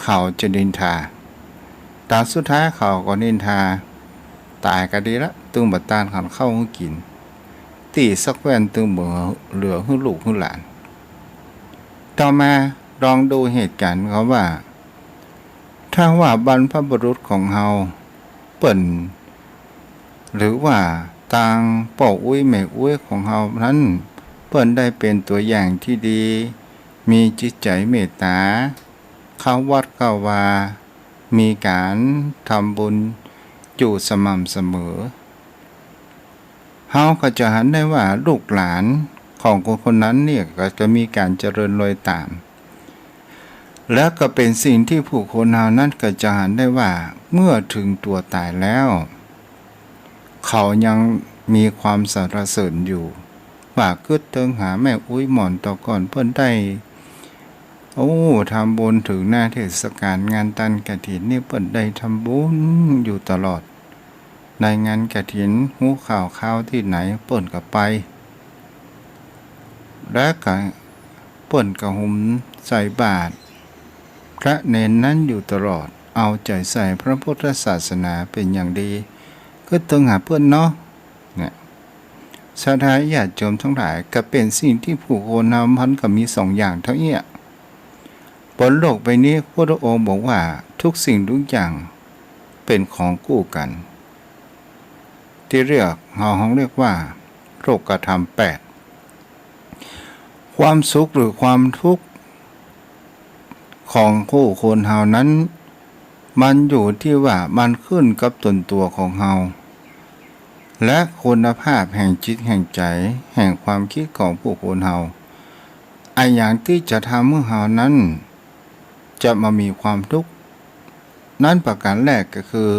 เขาจะนินทา ต๋อนสุดท้ายเขาก็นินทา ต๋ายก็ดีละ ตึงบ่ต้านขันข้าวหื้อกิ๋น ตี้สักแว่นตึงบ่เหลือหื้อลูกหื้อหลาน ต่อมาลองดูเหตุก๋ารณ์เขาว่า ถ้าว่าบรรพบุรุษของเฮาเปิ้น หรือว่าตางป้ออุ๊ยแม่อุ๊ยของเฮานั้น เปิ้นได้เป๋นตั๋วอย่างตี้ดี มีจิตใจ๋เมตต๋า เข้าวัดเข้าวา มีก๋านทำบุญอยู่สม่ำเสมอ เฮาก็จะหันได้ว่าลูกหลานของคนคนนั้นเนี่ยก็จะมีก๋านเจริญรอยต๋าม และก็เป๋นสิ่งตี้ผู้คนเฮานั้นก็จะหันได้ว่าเมื่อเถิงตั๋วต๋ายแล้ว เขายังมีความสรรเสริญอยู่ ว่ากึ๊ดเติงหาแม่อุ๊ยหม่อนแต่ก่อนเปิ้นได้ โอ้ ทำบุญเถิงหน้าเทศกาลงานตันกฐินนี่เปิ้นได้ทำบุญอยู่ตลอด ในงานกฐินฮู้ข่าวคาวตี้ไหนเปิ้นก็ไป และก็เปิ้นก็หุมใส่บาตรพระเณรนั้นอยู่ตลอด เอาใจ๋ใส่พระพุทธศาสนาเป๋นอย่างดี กึ๊ดเติงหาเปิ้นเนาะ เนี่ย ศรัทธาญาติโยมตังหลาย ก็เป๋นสิ่งตี้ผู้คนเฮามันก็มีสองอย่างเต้าอี้ บนโลกใบนี้พุทธองค์บอกว่าทุกสิ่งทุกอย่างเป๋นของกู้กั๋น ตี้เรียก เฮาฮ้องเรียกว่าโลกธรรมแปด ความสุขหรือความทุกข์ของผู้คนเฮานั้น มันอยู่ตี้ว่ามันขึ้นกับตนตั๋วของเฮา และคุณภาพแห่งจิตแห่งใจ๋ แห่งความกึ๊ดของผู้คนเฮา อะหยังตี้จะทำหื้อเฮานั้น จะมามีความทุกข์ นั้นประก๋านแรกก็คือ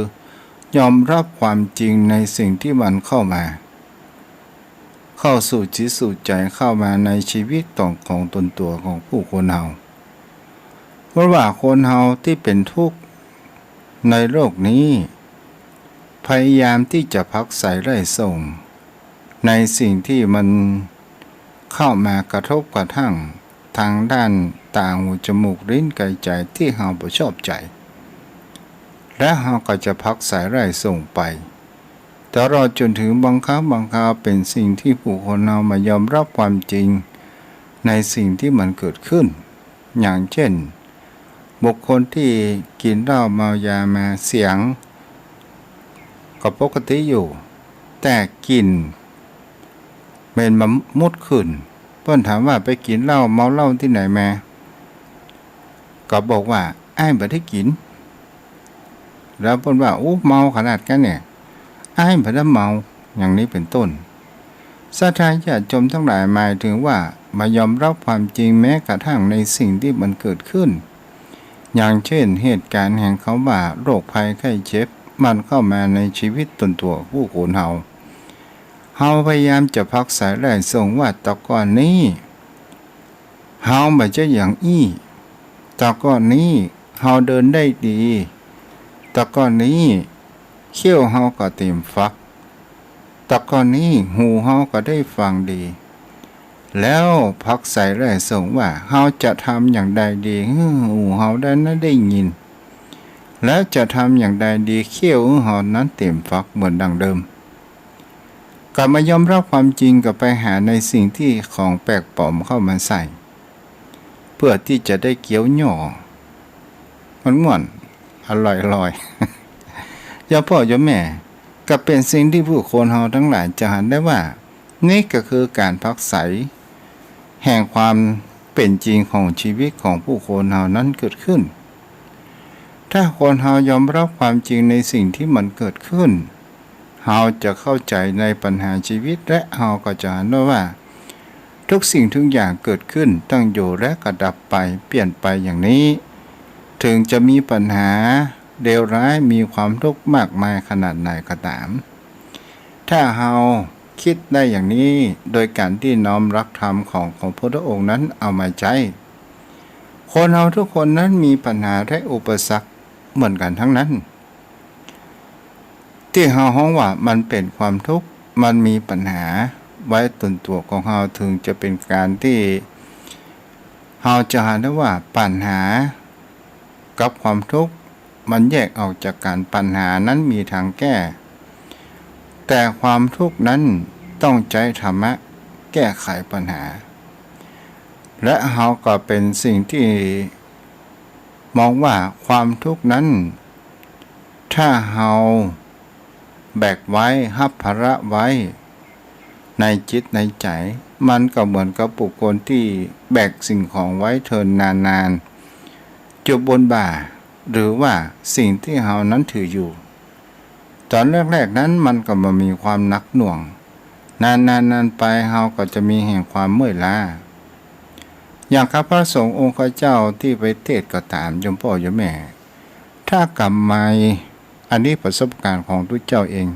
ยอมฮับความจริงในสิ่งตี้มันเข้ามา เข้าสู่จิตสู่ใจ๋ เข้ามาในชีวิตของ ของตนตั๋วของผู้คนเฮา เพราะว่าคนเฮาตี้เป๋นทุกข์ในโลกนี้ พยายามตี้จะผลักไสไล่ส่ง ในสิ่งตี้มันเข้ามากระทบกระทั่งตางด้านต๋า หู จมูก ลิ้น ก๋าย ใจ๋ ตี้เฮาบ่ชอบใจ๋ และเฮาก็จะผลักไสไล่ส่งไป แต ตลอดจ๋นเถิงบางครั้งบางคราวเป๋นสิ่งตี้ผู้คนเฮาบ่ยอมฮับความจริงในสิ่งตี้มันเกิดขึ้น อย่างเจ้น บุคคลตี้กิ๋นเหล้าเมายามาเสียงก็ปกติอยู่ แต่กลิ่นเหม็นมามุดขึ้น เปิ้นถามว่าไปกิ๋นเหล้าเมาเหล้าตี้ไหนมา ก็บอกว่าอ้ายบ่ได้กิ๋น แล้วเปิ้นว่าอู้เมาขนาดกั๊นเนี่ย อ้ายบ่ได้เมา อย่างนี้เป๋นต้น ศรัทธาญาติโยมตังหลาย หมายเถิงว่าบ่ยอมฮับความจริงแม้กระทั่งในสิ่งตี้มันเกิดขึ้น อย่างเจ้นเหตุก๋ารณ์แห่งกำว่าโรคภัยไข้เจ็บมันเข้ามาในจีวิตต๋นตั๋วผู้คนเฮา เฮาพยายามจะผลักไสและส่งว่าแต่ก่อนนี้ เฮาบ่ใจ้อย่างอี้ แต่ก่อนนี้เฮาเดินได้ดี แต่ก่อนนี้เขี้ยวเฮาก็เต๋มฝัก แต่ก่อนนี้หูเฮาก็ได้ฟังดี แล้วผลักไสและส่งว่าเฮาจะทำอย่างใดดีหื้อหูเฮาได้นั้นได้ยิน แล้วจะทำอย่างใดดีเขี้ยวหื้อเฮานั้นเต๋มฝักเหมือนดังเดิม ก็บ่ยอมฮับความจริง ก็ไปหาในสิ่งตี้ของแปลกปลอมเข้ามาใส่ เปื้อตี้จะได้เคี้ยวหย่อ ม่วนๆ อร่อยๆ โยมป้อโยมแม่ ก็เป๋นสิ่งตี้ผู้คนเฮาตังหลายจะหันได้ว่า นี่ก็คือก๋านผลักไสแห่งความเป๋นจริงของจีวิตของผู้คนเฮานั้นเกิดขึ้น ถ้าคนเฮายอมฮับความจริงในสิ่งตี้มันเกิดขึ้น เฮาจะเข้าใจ๋ในปัญหาจีวิต และเฮาก็จะหันได้ว่า ทุกสิ่งทุกอย่างเกิดขึ้น ตั้งอยู่และก็ดับไป เปลี่ยนไปอย่างนี้ เถิงจะมีปัญหาเลวร้าย มีความทุกข์มากมายขนาดไหนก็ต๋าม ถ้าเฮา กึ๊ดได้อย่างนี้ โดยก๋านตี้น้อมหลักธรรมของ ของพุทธองค์นั้นเอามาใจ๊ คนเฮาทุกคนนั้นมีปัญหาและอุปสรรคเหมือนกั๋นตังนั้น ตี้เฮาฮ้องว่ามันเป๋นความทุกข์ มันมีปัญหาไว้ต๋นตั๋วของเฮา เถิงจะเป๋นก๋านตี้เฮาจะหันได้ว่าปัญหากับความทุกข์ มันแยกออกจากกั๋น ปัญหานั้นมีตางแก้ แต่ความทุกข์นั้นต้องใจ๊ธรรมะแก้ไขปัญหา และเฮาก็เป๋นสิ่งตี้มองว่าความทุกข์นั้น ถ้าเฮาแบกไว้ ฮับภาระไว้ ในจิตในใจ๋ มันก็เหมือนกับบุคคลตี้แบกสิ่งของไว้เถินนานๆ จุบนบ่า หรือว่าสิ่งตี้เฮานั้นถืออยู่ ต๋อนแรกๆ นั้นมันก็บ่มีความหนักหน่วง นานๆ นานไปเฮาก็จะมีแห่งความเมื่อยล้า อย่างกับพระสงฆ์องค์ข้าเจ้าตี้ไปเตสน์ก็ต๋าม โยมป้อโยมแม่ ถ้ากำไมค์ อันนี้ประสบก๋ารณ์ของตุ๊เจ้าเอง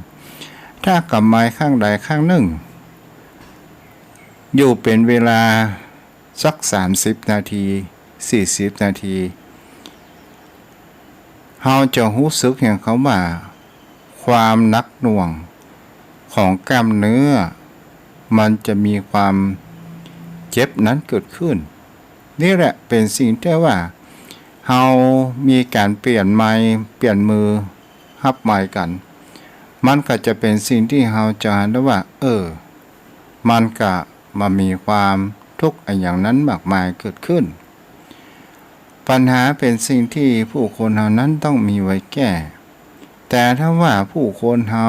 ถ้ากำไมค์ข้างใดข้างนึ่ง อยู่เป๋นเวลาสักสามสิบนาที สี่สิบนาที เฮาจะฮู้สึกแห่งกำว่า ความหนักหน่วงของกล้ามเนื้อ มันจะมีความเจ็บนั้นเกิดขึ้น นี่แหละเป๋นสิ่งตี้ว่า เฮามีก๋านเปลี่ยนไมค์ เปลี่ยนมือฮับไมค์กั๋น มันก็จะเป๋นสิ่งตี้เฮาจะหันได้ว่า เออ มันก็บ่มีความทุกข์อะหยังนั้นมากมายเกิดขึ้น ปัญหาเป๋นสิ่งตี้ผู้คนเฮานั้นต้องมีไว้แก้ แต่ถ้าว่าผู้คนเฮา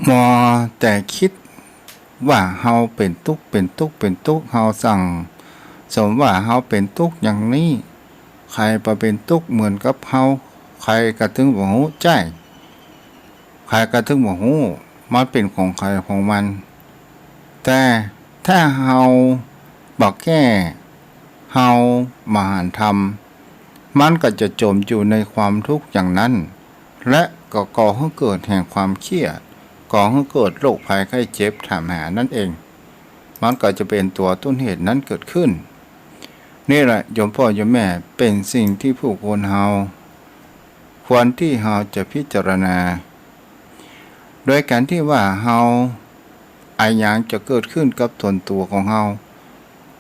มัวแต่กึ๊ดว่าเฮาเป๋นตุ๊กข์ เป๋นตุ๊กข์ เป๋นตุ๊กข์ เฮาสั่งสมว่าเฮาเป๋นตุ๊กข์อย่างนี้ ใผบ่เป๋นตุ๊กข์เหมือนกับเฮา ใผก็ตึงบ่ฮู้ ใจ้ ใผก็ตึงบ่ฮู้ มันเป๋นของใผของมัน แต่ถ้าเฮาบ่แก้ เฮาบ่หันธรรม มันก็จะจ๋มอยู่ในความทุกข์อย่างนั้น และก็ก่อหื้อเกิดแห่งความเครียด ก่อหื้อเกิดโรคภัยไข้เจ็บถามหานั่นเอง มันก็จะเป๋นตั๋วต้นเหตุนั้นเกิดขึ้น นี่แหละโยมป้อโยมแม่ เป๋นสิ่งตี้ผู้คนเฮา ควรตี้เฮาจะพิจารณา โดยก๋านตี้ว่าเฮา อะหยังจะเกิดขึ้นกับตนตั๋วของเฮา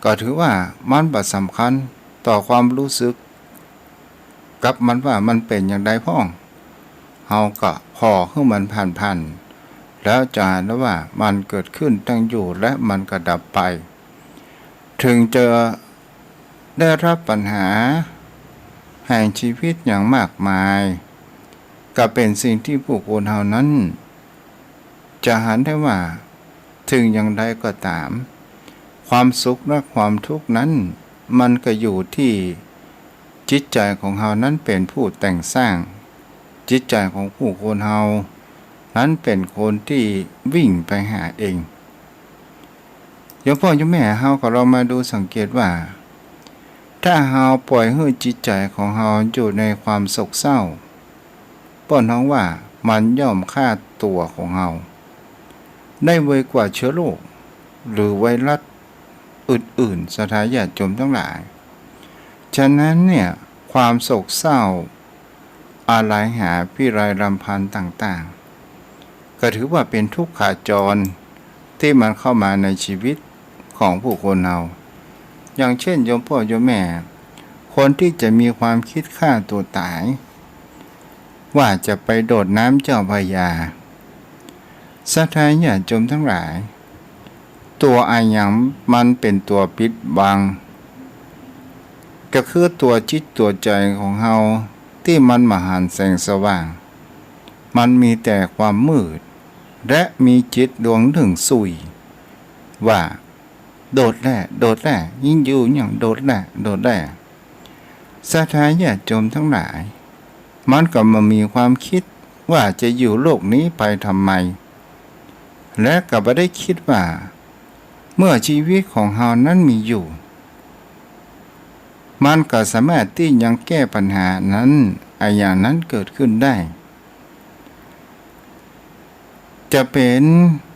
ก็ถือว่ามันบ่สำคัญต่อความฮู้สึกกับมันว่ามันเป๋นอย่างใดพ่อง เฮาก็พ ผ่อหื้อมันผ่านๆ แล้วจะหันได้ว่ามันเกิดขึ้นตั้งอยู่และมันก็ดับไป ถึงจะได้ฮับปัญหาแห่งจีวิตอย่างมากมาย ก็เป๋นสิ่งตี้ผู้คนเฮานั้น จะหันได้ว่า เถิงอย่างใดก็ต๋าม ความสุขและความทุกข์นั้น มันก็อยู่ตี้จิตใจ๋ของเฮานั้นเป๋นผู้แต่งสร้าง จิตใจ๋ของผู้คนเฮานั้นเป๋นคนตี้วิ่งไปหาเอง โยมป้อโยมแม่เฮาก็ลองมาดูสังเกตว่า ถ้าเฮาป่อยหื้อจิตใจ๋ของเฮาอยู่ในความโศกเศร้า เปิ้นฮ้องว่ามันย่อมฆ่าตั๋วของเฮาได้ไวกว่าเจื๊อโรค หรือไวรัสอื่นๆ ศรัทธาญาติโยมตังหลาย ฉะนั้นเนี่ย ความโศกเศร้า อาลัยหาพิไรรำพันต่างๆ ก็ถือว่าเป๋นทุกขาจรตี้มันเข้ามาในจีวิตของผู้คนเฮา อย่างเจ้นโยมป้อโยมแม่ คนตี้จะมีความกึ๊ดฆ่าตั๋วต๋าย ว่าจะไปโดดน้ำเจ้าพระยา ศรัทธาญาติโยมตังหลาย ตั๋วอะหยังมันเป๋นตั๋วปิดบัง ก็คือตั๋วจิตตั๋วใจ๋ของเฮาตี้มันบ่หันแสงสว่าง มันมีแต่ความมืด และมีจิตดวงนึ่งสุย ว่า โดดแล่ โดดแล่ ยิ่งอยู่ยิ่งโดดแล่ โดดแล่ ศรัทธาญาติโยมตังหลาย มันก็บ่มีความกึ๊ดว่าจะอยู่โลกนี้ไปทำไม และก็บ่ได้กึ๊ดว่า เมื่อจีวิตของเฮานั้นมีอยู่ มันก็สามารถตี้ยังแก้ปัญหานั้น อะหยังนั้นเกิดขึ้นได้ จะเป๋น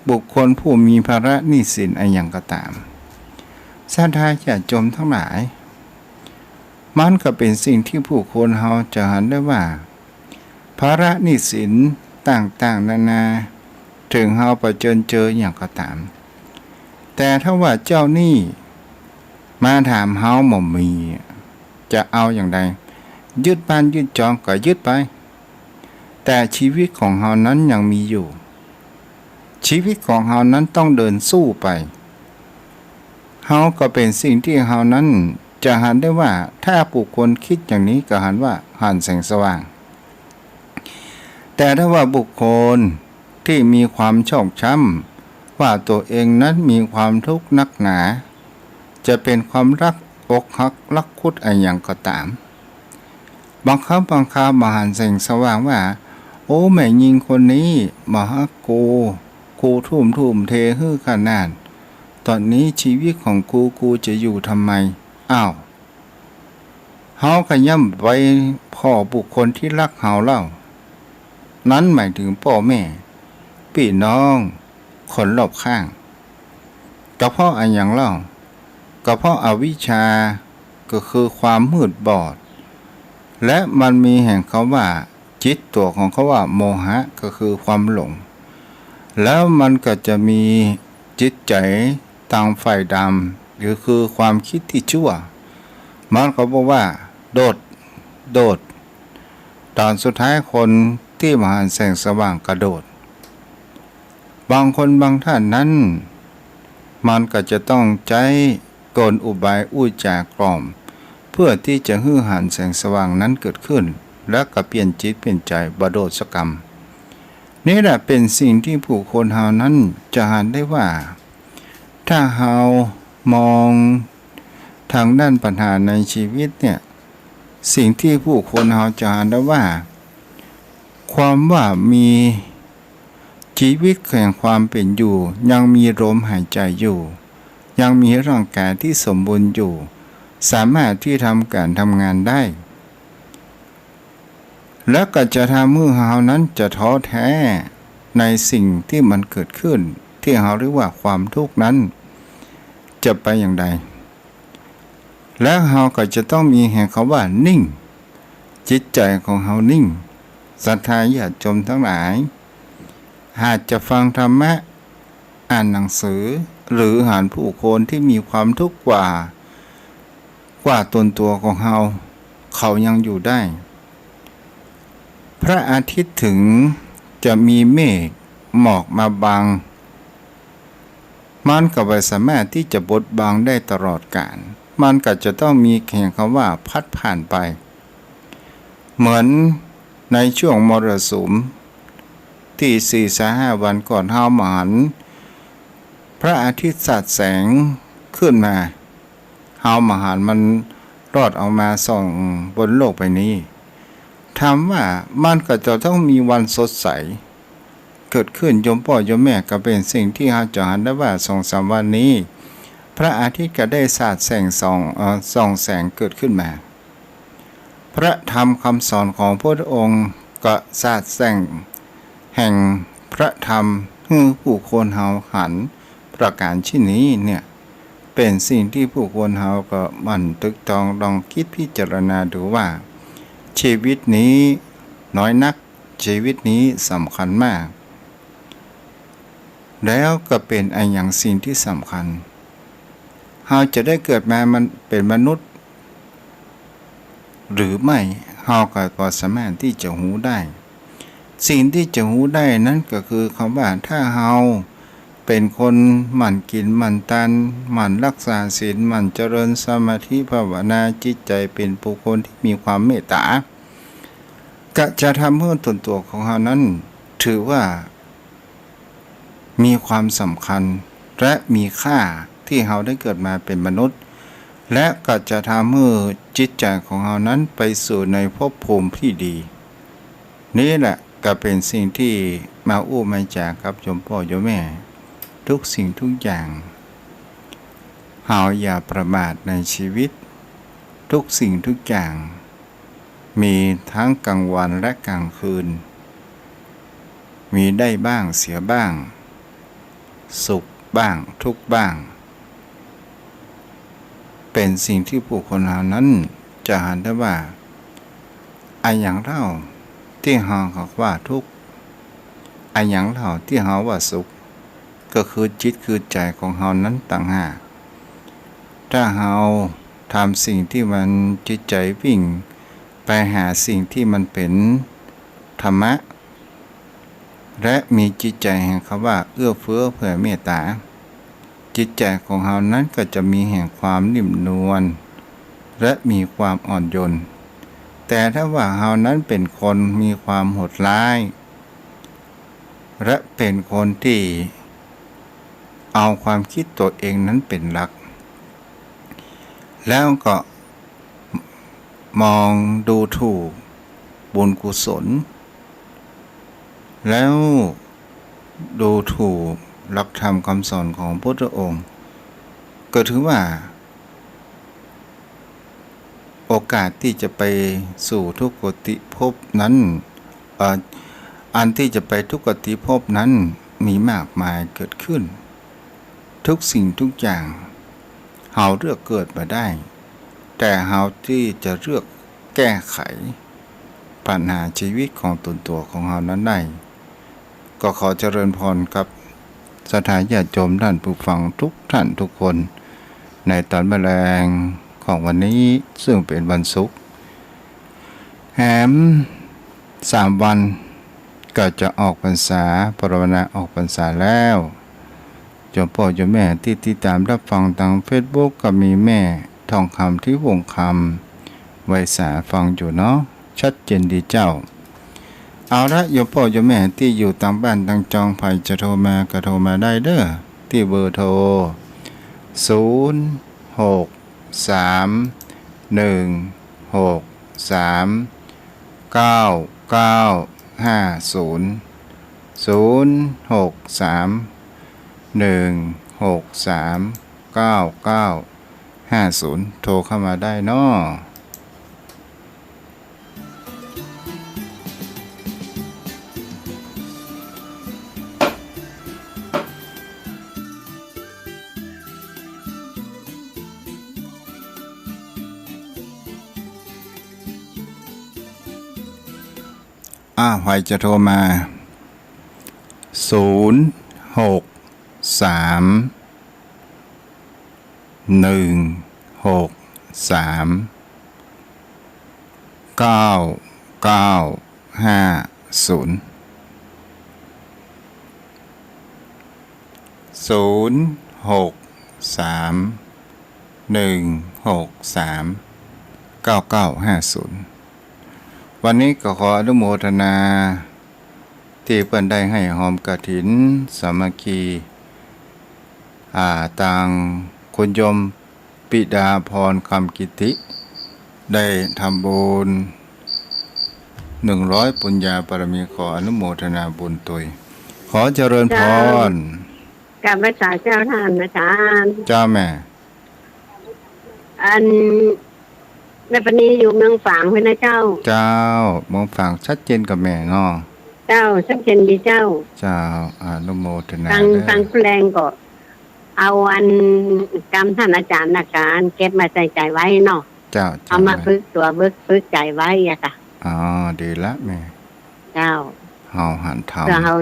บุคคลผู้มีภาระหนี้สินอะหยังก็ต๋าม ศรัทธาญาติโยมตังหลาย มันก็เป๋นสิ่งตี้ผู้คนเฮาจะหันได้ว่า ภาระหนี้สินต่างๆ นานา เถิงเฮาเผจิญเจออะหยังก็ต๋าม แต่ถ้าว่าเจ้าหนี้มาถามเฮาบ่มี จะเอาอย่างใด ยึดบ้านยึดจองก็ยึดไป แต่จีวิตของเฮานั้นยังมีอยู่ จีวิตของเฮานั้นต้องเดินสู้ไป เฮาก็เป๋นสิ่งตี้เฮานั้นจะหันได้ว่า ถ้าบุคคลกึ๊ดอย่างนี้ก็หันว่าหันแสงสว่าง แต่ถ้าว่าบุคคลตี้มีความชอกช้ำ ว่าตั๋วเองนั้นมีความทุกข์นักหนา จะเป๋นความรักอกหักรักคุดอะหยังก็ต๋าม บางครั้งบางคราวบ่หันแสงสว่างว่า โอ้ แม่ญิงคนนี้บ่ฮักกู กูทุ่มทุ่มเทหื้อขนาด ต๋อนนี้จีวิตของกู กูจะอยู่ทำไม อ้าว เฮาก็ย่อมไปพ้อบุคคลตี้ฮักเฮาเล่า นั้นหมายเถิงป้อแม่ ปี้น้อง คนรอบข้าง ก็เพราะอะหยังเล่า ก็เพราะอวิชชา ก็คือความมืดบอด และมันมีแห่งกำว่า จิตตั๋วของกำว่าโมหะ ก็คือความหลง แล้วมันก็จะมีจิตใจ๋ตางฝ่ายดำ หรือคือความกึ๊ดตี้จั่ว มันก็บอกว่า โดด โดด ต๋อนสุดท้ายคนตี้บ่หันแสงสว่างก็โดด บางคนบางท่านนั้น มันก็จะต้องใจ๊กลอุบายอู้จ๋ากล่อม เพื่อตี้จะหื้อหันแสงสว่างนั้นเกิดขึ้น แล้วก็เปลี่ยนจิตเปลี่ยนใจ๋บ่โดดสักกำ นี่แหละเป๋นสิ่งตี้ผู้คนเฮานั้นจะหันได้ว่า ถ้าเฮามองตางด้านปัญหาในจีวิตเนี่ย สิ่งตี้ผู้คนเฮาจะหันได้ว่า ความว่ามีจีวิตแห่งความเป๋นอยู่ ยังมีลมหายใจ๋อยู่ ยังมีร่างก๋ายตี้สมบูรณ์อยู่ สามารถตี้ทำก๋านทำงานได้ แล้วก็จะทำหื้อเฮานั้นจะท้อแท้ในสิ่งตี้มันเกิดขึ้น ตี้เฮาเรียกว่าความทุกข์นั้น จะไปอย่างใด แล้วเฮาก็จะต้องมีแห่งกำว่านิ่ง จิตใจ๋ของเฮานิ่ง ศรัทธาญาติโยมตังหลาย หากจะฟังธรรมะ อ่านหนังสือ หรือหันผู้คนตี้มีความทุกข์กว่า กว่าต๋นตั๋วของเฮา เขายังอยู่ได้ พระอาทิตย์เถิง จะมีเมฆหมอกมาบัง มันก็บ่สามารถตี้จะบดบังได้ตลอดกาล มันก็จะต้องมีเพียงกำว่าพัดผ่านไป เหมือนในช่วงมรสุมตี้สี่สามห้าวันก่อน เฮาบ่หันพระอาทิตย์สาดแสงขึ้นมา เฮาบ่หันมันลอดออกมาส่องบนโลกใบนี้ ถามว่ามันก็จะต้องมีวันสดใสเกิดขึ้น โยมป้อโยมแม่ ก็เป๋นสิ่งตี้เฮาจะหันได้ว่าสองสามวันนี้ พระอาทิตย์ก็ได้สาดแสงส่อง เอ่อ ส่องแสงเกิดขึ้นมา พระธรรมคำสอนของพระพุทธองค์ก็สาดแสงแห่งพระธรรมหื้อผู้คนเฮาหันประก๋านชิ้นนี้เนี่ย เป๋นสิ่งตี้ผู้คนเฮาก็หมั่นตึกตองลองกึ๊ดพิจารณาดูว่า ชีวิตนี้น้อยนัก ชีวิตนี้สำคัญมาก แล้วก็เป๋นอะหยังสิ่งตี้สำคัญ เฮาจะได้เกิดมามันเป๋นมนุษย์ หรือไม่ เฮาก็บ่สามารถตี้จะฮู้ได้ สิ่งตี้จะฮู้ได้นั้นก็คือกำว่า ถ้าเฮาเป๋นคนหมั่นกิ๋นหมั่นตาน หมั่นรักษาศีล หมั่นเจริญสมาธิภาวนา จิตใจ๋เป๋นบุคคลตี้มีความเมตต๋า ก็จะทำหื้อต๋นตั๋วของเฮานั้นถือว่า มีความสำคัญและมีค่าตี้เฮาได้เกิดมาเป๋นมนุษย์ และก็จะทำหื้อจิตใจ๋ของเฮานั้นไปสู่ในภพภูมิตี้ดี นี่แหละก็เป๋นสิ่งตี้มาอู้มาจ๋ากับโยมป้อโยมแม่ ทุกสิ่งทุกอย่าง เฮาอย่าประมาทในชีวิต ทุกสิ่งทุกอย่าง มีทั้งกลางวันและกลางคืน มีได้บ้างเสียบ้าง สุขบ้างทุกข์บ้าง เป๋นสิ่งตี้ผู้คนเฮานั้นจะหันได้ว่า อะหยังเล่าตี้เฮาว่าทุกข์ อะหยังเล่าตี้เฮาว่าสุข ก็คือจิตคือใจ๋ของเฮานั้นต่างหาก ถ้าเฮาทำสิ่งตี้มันจิตใจ๋วิ่งไปหาสิ่งตี้มันเป๋นธรรมะ และมีจิตใจ๋แห่งกำว่าเอื้อเฟื้อแผ่เมตต๋า จิตใจ๋ของเฮานั้นก็จะมีแห่งความนิ่มนวล และมีความอ่อนโยน แต่ถ้าว่าเฮานั้นเป๋นคนมีความโหดร้าย และเป๋นคนตี้เอาความกึ๊ดตั๋วเองนั้นเป๋นหลัก แล้วก็มองดูถูกบุญกุศล แล้วดูถูกหลักธรรมคำสอนของพระพุทธองค์ ก็ถือว่า โอกาสตี้จะไปสู่ทุกขติภพนั้น เอ่อ อันตี้จะไปทุกขติภพนั้นมีมากมายเกิดขึ้น ทุกสิ่งทุกอย่าง เฮาเลือกเกิดบ่ได้ แต่เฮาตี้จะเลือกแก้ไขปัญหาชีวิตของต๋นตั๋วของเฮานั้นได้ ก็ขอเจริญพรกับศรัทธาญาติโยมต้านผู้ฟังทุกท่านทุกคน ในต๋อนเมื่อแลงของวันนี้ ซึ่งเป๋นวันศุกร์ แหมสามวันก็จะออกพรรษา ภาวนาออกพรรษาแล้ว โยมป้อโยมแม่ตี้ติดต๋ามฮับฟังตางเฟซบุ๊กก็มีแม่ทองคำ ทิพย์วงศ์คำ ไวสา ฟังอยู่เนาะ ชัดเจนดีเจ้า เอาละ โยมป้อโยมแม่ตี้อยู่ตางบ้านตางจอง ใผจะโทรมาก็โทรมาได้เน้อ ตี้เบอร์โทร ศูนย์ หก สาม หนึ่ง หก สาม เก้า เก้า ห้า ศูนย์ ศูนย์ หก สาม หนึ่ง หก สาม เก้า เก้า ห้า ศูนย์ โทรเข้ามาได้เนาะ อ่า ใผจะโทรมา ศูนย์ หก สาม หนึ่ง หก สาม เก้า เก้า ห้า ศูนย์ ศูนย์ หก สาม หนึ่ง หก สาม เก้า เก้า ห้า ศูนย์ วันนี้ก็ขออนุโมทนา ตี้เปิ้นได้ให้ฮอมกฐินสามัคคี อ่า ตางคุณโยม ปิดาพร คำกิติ ได้ทำบุญ หนึ่งร้อย ปุญญาบารมี ขออนุโมทนาบุญตวย ขอเจริญพร เจ้า กราบไหว้สาเจ้าต้านอาจ๋ารย์ เจ้าแม่ อัน แม่ปณีอยู่เมืองฝางพุ้นนะเจ้า เจ้า เมืองฝาง ชัดเจนก่อแม่เนาะ เจ้า ชัดเจนดีเจ้า เจ้า อนุโมทนา ฟัง เด้อ ฟังแปลงก็ เอาอันกำต้านอาจ๋ารย์นะ ก๋านเก็บมาใส่ใจ๋ไว้เนาะ เจ้า เจ้า เอามา แม่ ฝึกตั๋ว ฝึก ฝึกใจ๋ไว้อะค่ะ อ๋อ ดีละแม่ เจ้า เฮาหันทำ เปื้อเฮา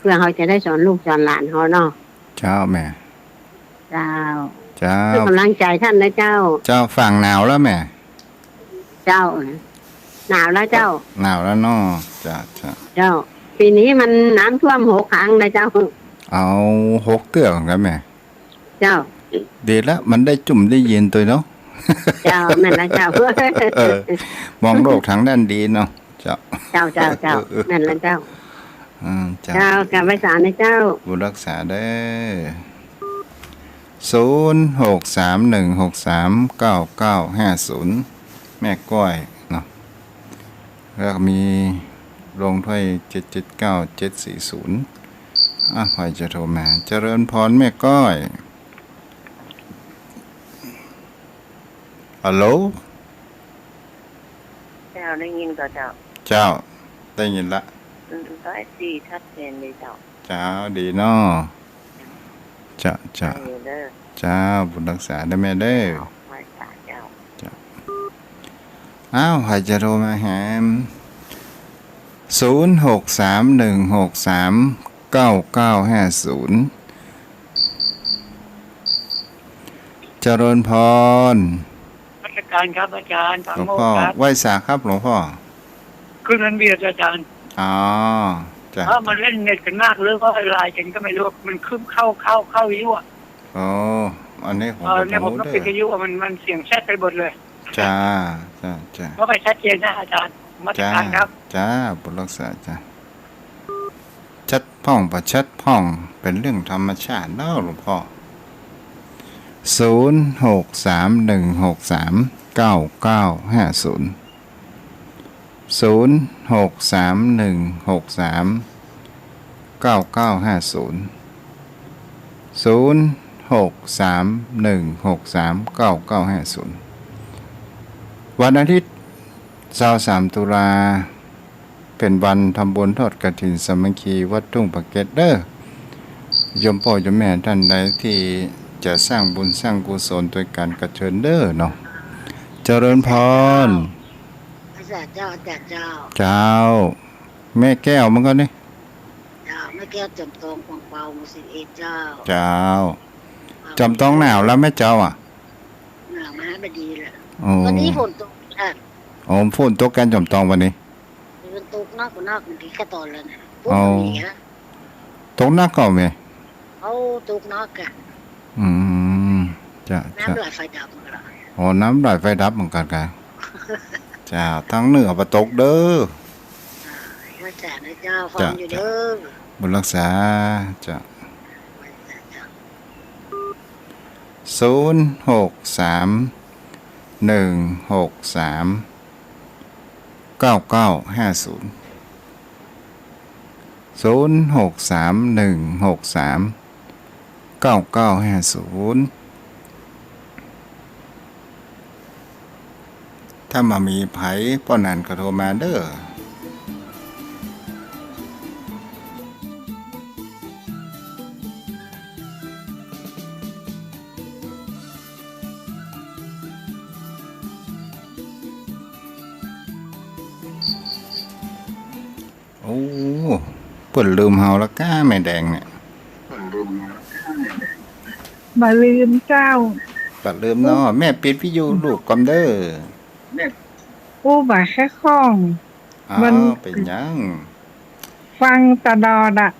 เปื้อเฮาจะได้สอนลูกสอนหลานเฮาเนาะ เจ้าแม่ เจ้า เจ้า เปื้อกำลังใจ๋ต้านนะเจ้า เจ้า ฝางหนาวแล้วแม่ เจ้า หนาวแล้วเจ้า หนาวแล้วเนาะ เจ้า เจ้า เจ้า ปี๋นี้มันน้ำท่วมหกครั้งนะเจ้า เอาหกเตื้อกั๋นแม่ เจ้า ดีละ มันได้จุ่มได้เย็นตวยเนาะ เจ้า แม่นละเจ้า เออ มองโลกตางด้านดีเนาะ เจ้า เจ้า เจ้า เจ้า แม่นละเจ้า อืม เจ้า เจ้า กราบไหว้สานะเจ้า บุญรักษาเด้อ ศูนย์ หก สาม หนึ่ง หก สาม เก้า เก้า ห้า ศูนย์ แม่ก้อยเนาะ แล้วก็มีลงถ้วย เจ็ด เจ็ด เก้า เจ็ด สี่ ศูนย์ อ่ะ ใผจะโทรมา เจริญพรแม่ก้อย ฮัลโหล เจ้า ได้ยินก่อเจ้า เจ้า ได้ยินละ อืม ชัดเจนดีเจ้า เจ้า ดีเนาะ เจ้า เจ้า ได้ยินเด้อ เจ้า บุญรักษาเด้อแม่เด้อ เจ้า ไหว้สาเจ้า เจ้า อ้าว ใผจะโทรมาแหม ศูนย์ หก สาม หนึ่ง หก สาม เก้า เก้า ห้า ศูนย์ เจริญพร นมัสการครับอาจ๋ารย์ ปราโมชครับ หลวงพ่อ ไหว้สาครับหลวงพ่อ ขึ้นมันเบียดอาจ๋ารย์ อ๋อ จ้ะ เอ้า มันเล่นเน็ตกั๋นมาก หรือว่าอะไรกั๋นก็ไม่รู้ มันขึ้นเข้า เข้า เข้าอยู่อะ อ๋อ อันนี้ผม เออ ก็ เนี่ยผมต้อง บ่ฮู้เด้อ ปิดวิทยุอะ มัน มันเสียงแซดไปหมดเลย จ้า จ้า จ้า ก็ไปชัดเจนนะอาจ๋ารย์ นมัสการครับ จ้า จ้า บุญรักษาจ้า ชัดพ่องบ่ชัดพ่อง เป๋นเรื่องธรรมชาติเนาะหลวงพ่อ ศูนย์ หก สาม หนึ่ง หก สาม เก้า เก้า ห้า ศูนย์ ศูนย์ หก สาม หนึ่ง หก สาม เก้า เก้า ห้า ศูนย์ ศูนย์ หก สาม หนึ่ง หก สาม เก้า เก้า ห้า ศูนย์ วันอาทิตย์ ซาวสาม ตุลา เป๋นวันทำบุญทอดกฐินสามัคคีวัดทุ่งปะเก็ดเด้อ โยมป้อโยมแม่ต้านใดตี้จะสร้างบุญสร้างกุศลตวยกั๋นก็เจิญเด้อเนาะ เจริญพร อาจ๋ารย์เจ้า อาจ๋ารย์เจ้า เจ้า แม่แก้วมันก็นี่ เจ้า แม่แก้วจอมตอง ขวางเปา หมู่สิบเอ็ด เจ้า เจ้า จอมตองหนาวแล้วแม่เจ้าอะ หนาวมาบ่ดีละ อ๋อ วันนี้ฝนตกค่ะ อ๋อ ฝนตกแก่นจอมตองวันนี้ ฝนตกนัก นักดีแค่ตอนแล้วนะ อ๋อ ตกนักก่อแม่ เอาตกนักอะ อืม จ้ะ น้ำไหลไฟดับหมดละ อ๋อ น้ำไหลไฟดับเหมือนกั๋นค่ะ จ้ะ ตางเหนือบ่ตกเด้อ อ่า รักษานะเจ้า ฟังอยู่เด้อ จ้ะ บุญรักษา จ้ะ ศูนย์ หก สาม หนึ่ง หก สาม เก้า เก้า ห้า ศูนย์ ศูนย์ หก สาม หนึ่ง หก สาม เก้า เก้า ห้า ศูนย์ ถ้าบ่มีใผป้อนั้นก็โทรมาเด้อ โอ้ เปิ้นลืมเฮาแล้วก้าแม่แดงเนี่ย บ่ลืมเจ้า บ่ลืมเนาะ แม่ปิดวิทยุลูกก่อนเด้อ อู้ บ่าแค่ข้อง อ้าว มัน เป๋นหยัง ฟังตลอดอะ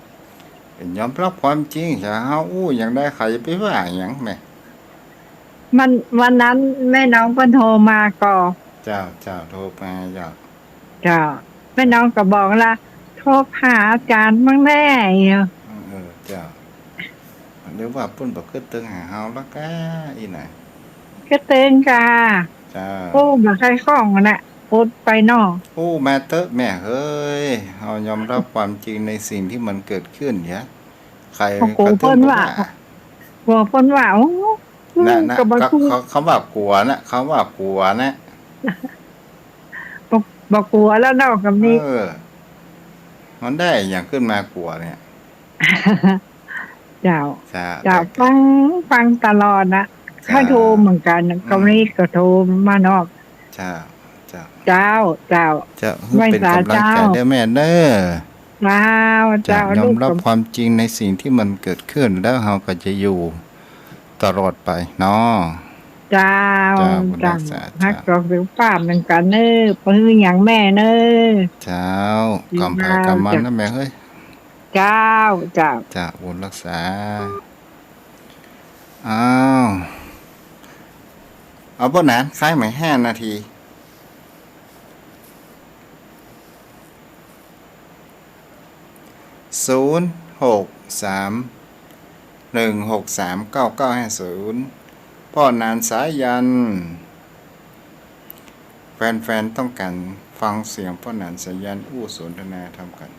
ยอมรับความจริง ถ้าเฮาอู้อย่างใดใครจะไปว่าหยังแม่ มัน วันนั้นแม่น้องเปิ้นโทรมาก่อ เจ้า เจ้า โทรมา เจ้า เจ้า แม่น้องก็บอกละ โทรหาอาจารย์มั่งแน่ เออ เจ้า หรือว่าเปิ้นบ่กึ๊ดเติงหาเฮาละก้า อี้ไหน กึ๊ดเติงก้า เจ้า โอ้ บ่ใค่ข้องนะ โพสต์ไปเนาะ โอ้ มาเต๊อะแม่เฮ้ย เฮายอมรับความจริงในสิ่งที่มันเกิดขึ้น เหีย ใคร เขากั๋ว ก็ต้อง เปิ้นว่า ว่า กั๋วเปิ้นว่า โอ้ นะ นะ ก็บ่ ก็ ฮู้ เขา เขาว่ากลัวนะ เขาว่ากลัวนะ บ่ บ่กั๋วแล้วเนาะ กำนี้ เออ มันได้อะหยังขึ้นมากลัวเนี่ย เจ้า เจ้า เจ้า แต่ ฟัง ฟังตลอดนะ เจ้า ก็โทรเหมือนกั๋น เจ้า กำนี้ก็โทรมาเนาะ เจ้า เจ้า เจ้า เจ้า เจ้า หื้อเป๋นก๋ำลังใจ๋เด้อแม่เด้อ เจ้า เจ้า เจ้า ลูก ยอมรับความจริงในสิ่งที่มันเกิดขึ้น แล้วเฮาก็จะอยู่ตลอดไปเนาะ เจ้า เจ้า บุญรักษา เจ้า ฮักษาสุขภาพเหมือนกั๋นเน้อ บ่หื้อหยังแม่เน้อ เจ้า กำไผกำมันนะแม่เฮ้ย เจ้า เจ้า เจ้า บุญรักษา อ้าว เอาบ่นาน ค้างใหม่ห้านาที ศูนย์ หก สาม หนึ่ง หก สาม เก้า เก้า ห้า ศูนย์ ป้อหนานสายัณ แฟนๆ ต้องการฟังเสียงป้อหนานสายัณอู้สนทนาธรรมกั๋น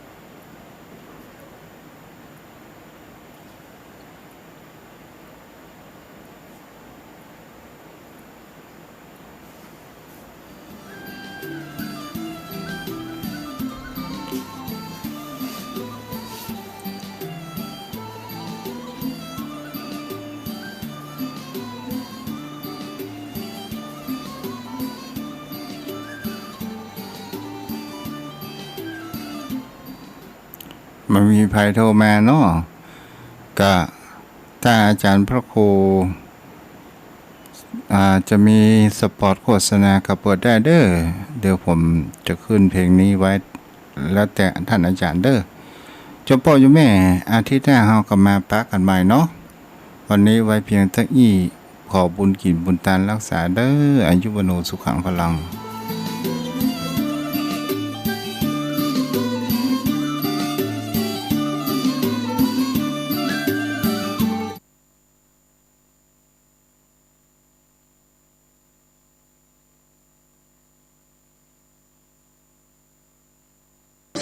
มันมีใผโทรมาเนาะ ก็ถ้าอาจารย์พระครู อ่า จะมีสปอตโฆษณาก็เปิดได้เด้อ เดี๋ยวผมจะขึ้นเพลงนี้ไว้ แล้วแต่ท่านอาจารย์เด้อ โยมป้อโยมแม่ อาทิตย์หน้าเฮาก็มาปะกั๋นใหม่เนาะ วันนี้ไว้เพียงเต้าอี้ ขอบุญกิ๋นบุญตานรักษาเด้อ อายุวัณโณสุขังพลัง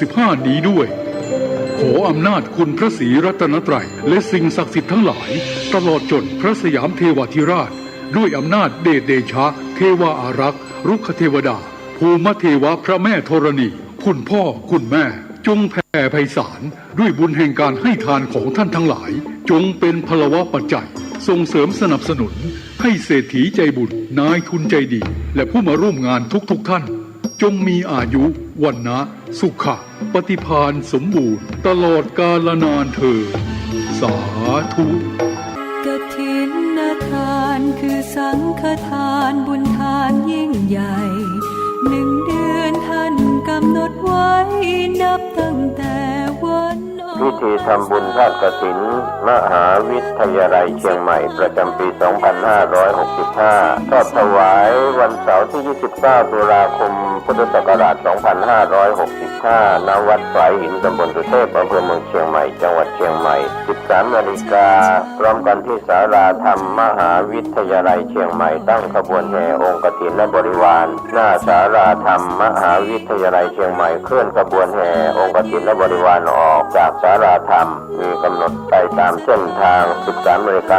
สิบห้า นี้ด้วย ขออำนาจคุณพระศรีรัตนตรัย และสิ่งศักดิ์สิทธิ์ทั้งหลาย ตลอดจนพระสยามเทวาธิราช ด้วยอำนาจเดชเดชะ เทวาอารักษ์ รุกขเทวดา ภูมเทวะ พระแม่ธรณี คุณพ่อ คุณแม่ จงแผ่ไพศาล ด้วยบุญแห่งการให้ทานของท่านทั้งหลาย จงเป็นพลวปัจจัย ส่งเสริมสนับสนุน ให้เศรษฐีใจบุญ นายทุนใจดี และผู้มาร่วมงานทุกๆ ท่าน จงมีอายุ วรรณะ สุขะ ปฏิภาณสมบูรณ์ ตลอดกาลนานเทอญ สาธุ กฐินทานคือสังฆทานบุญทานยิ่งใหญ่ หนึ่งเดือนท่านกำหนดไว้นับตั้งแต่วันออกพรรษา พิธีทำบุญทอดกฐินมหาวิทยาลัยเชียงใหม่ประจำปี สองพันห้าร้อยหกสิบห้า ทอดถวายวันเสาร์ที่ ยี่สิบเก้า ตุลาคม พุทธศักราช สองพันห้าร้อยหกสิบห้า ณ วัดฝายหิน ตำบลสุเทพ อำเภอเมืองเชียงใหม่ จังหวัดเชียงใหม่ สิบสาม นาฬิกา พร้อมกันที่ศาลาธรรมมหาวิทยาลัยเชียงใหม่ ตั้งขบวนแห่องค์กฐินและบริวาร หน้าศาลาธรรมมหาวิทยาลัยเชียงใหม่ เคลื่อนขบวนแห่องค์กฐินและบริวารออกจากศาลาธรรม มีกำหนดไปตามเส้นทาง สิบสาม นาฬิกา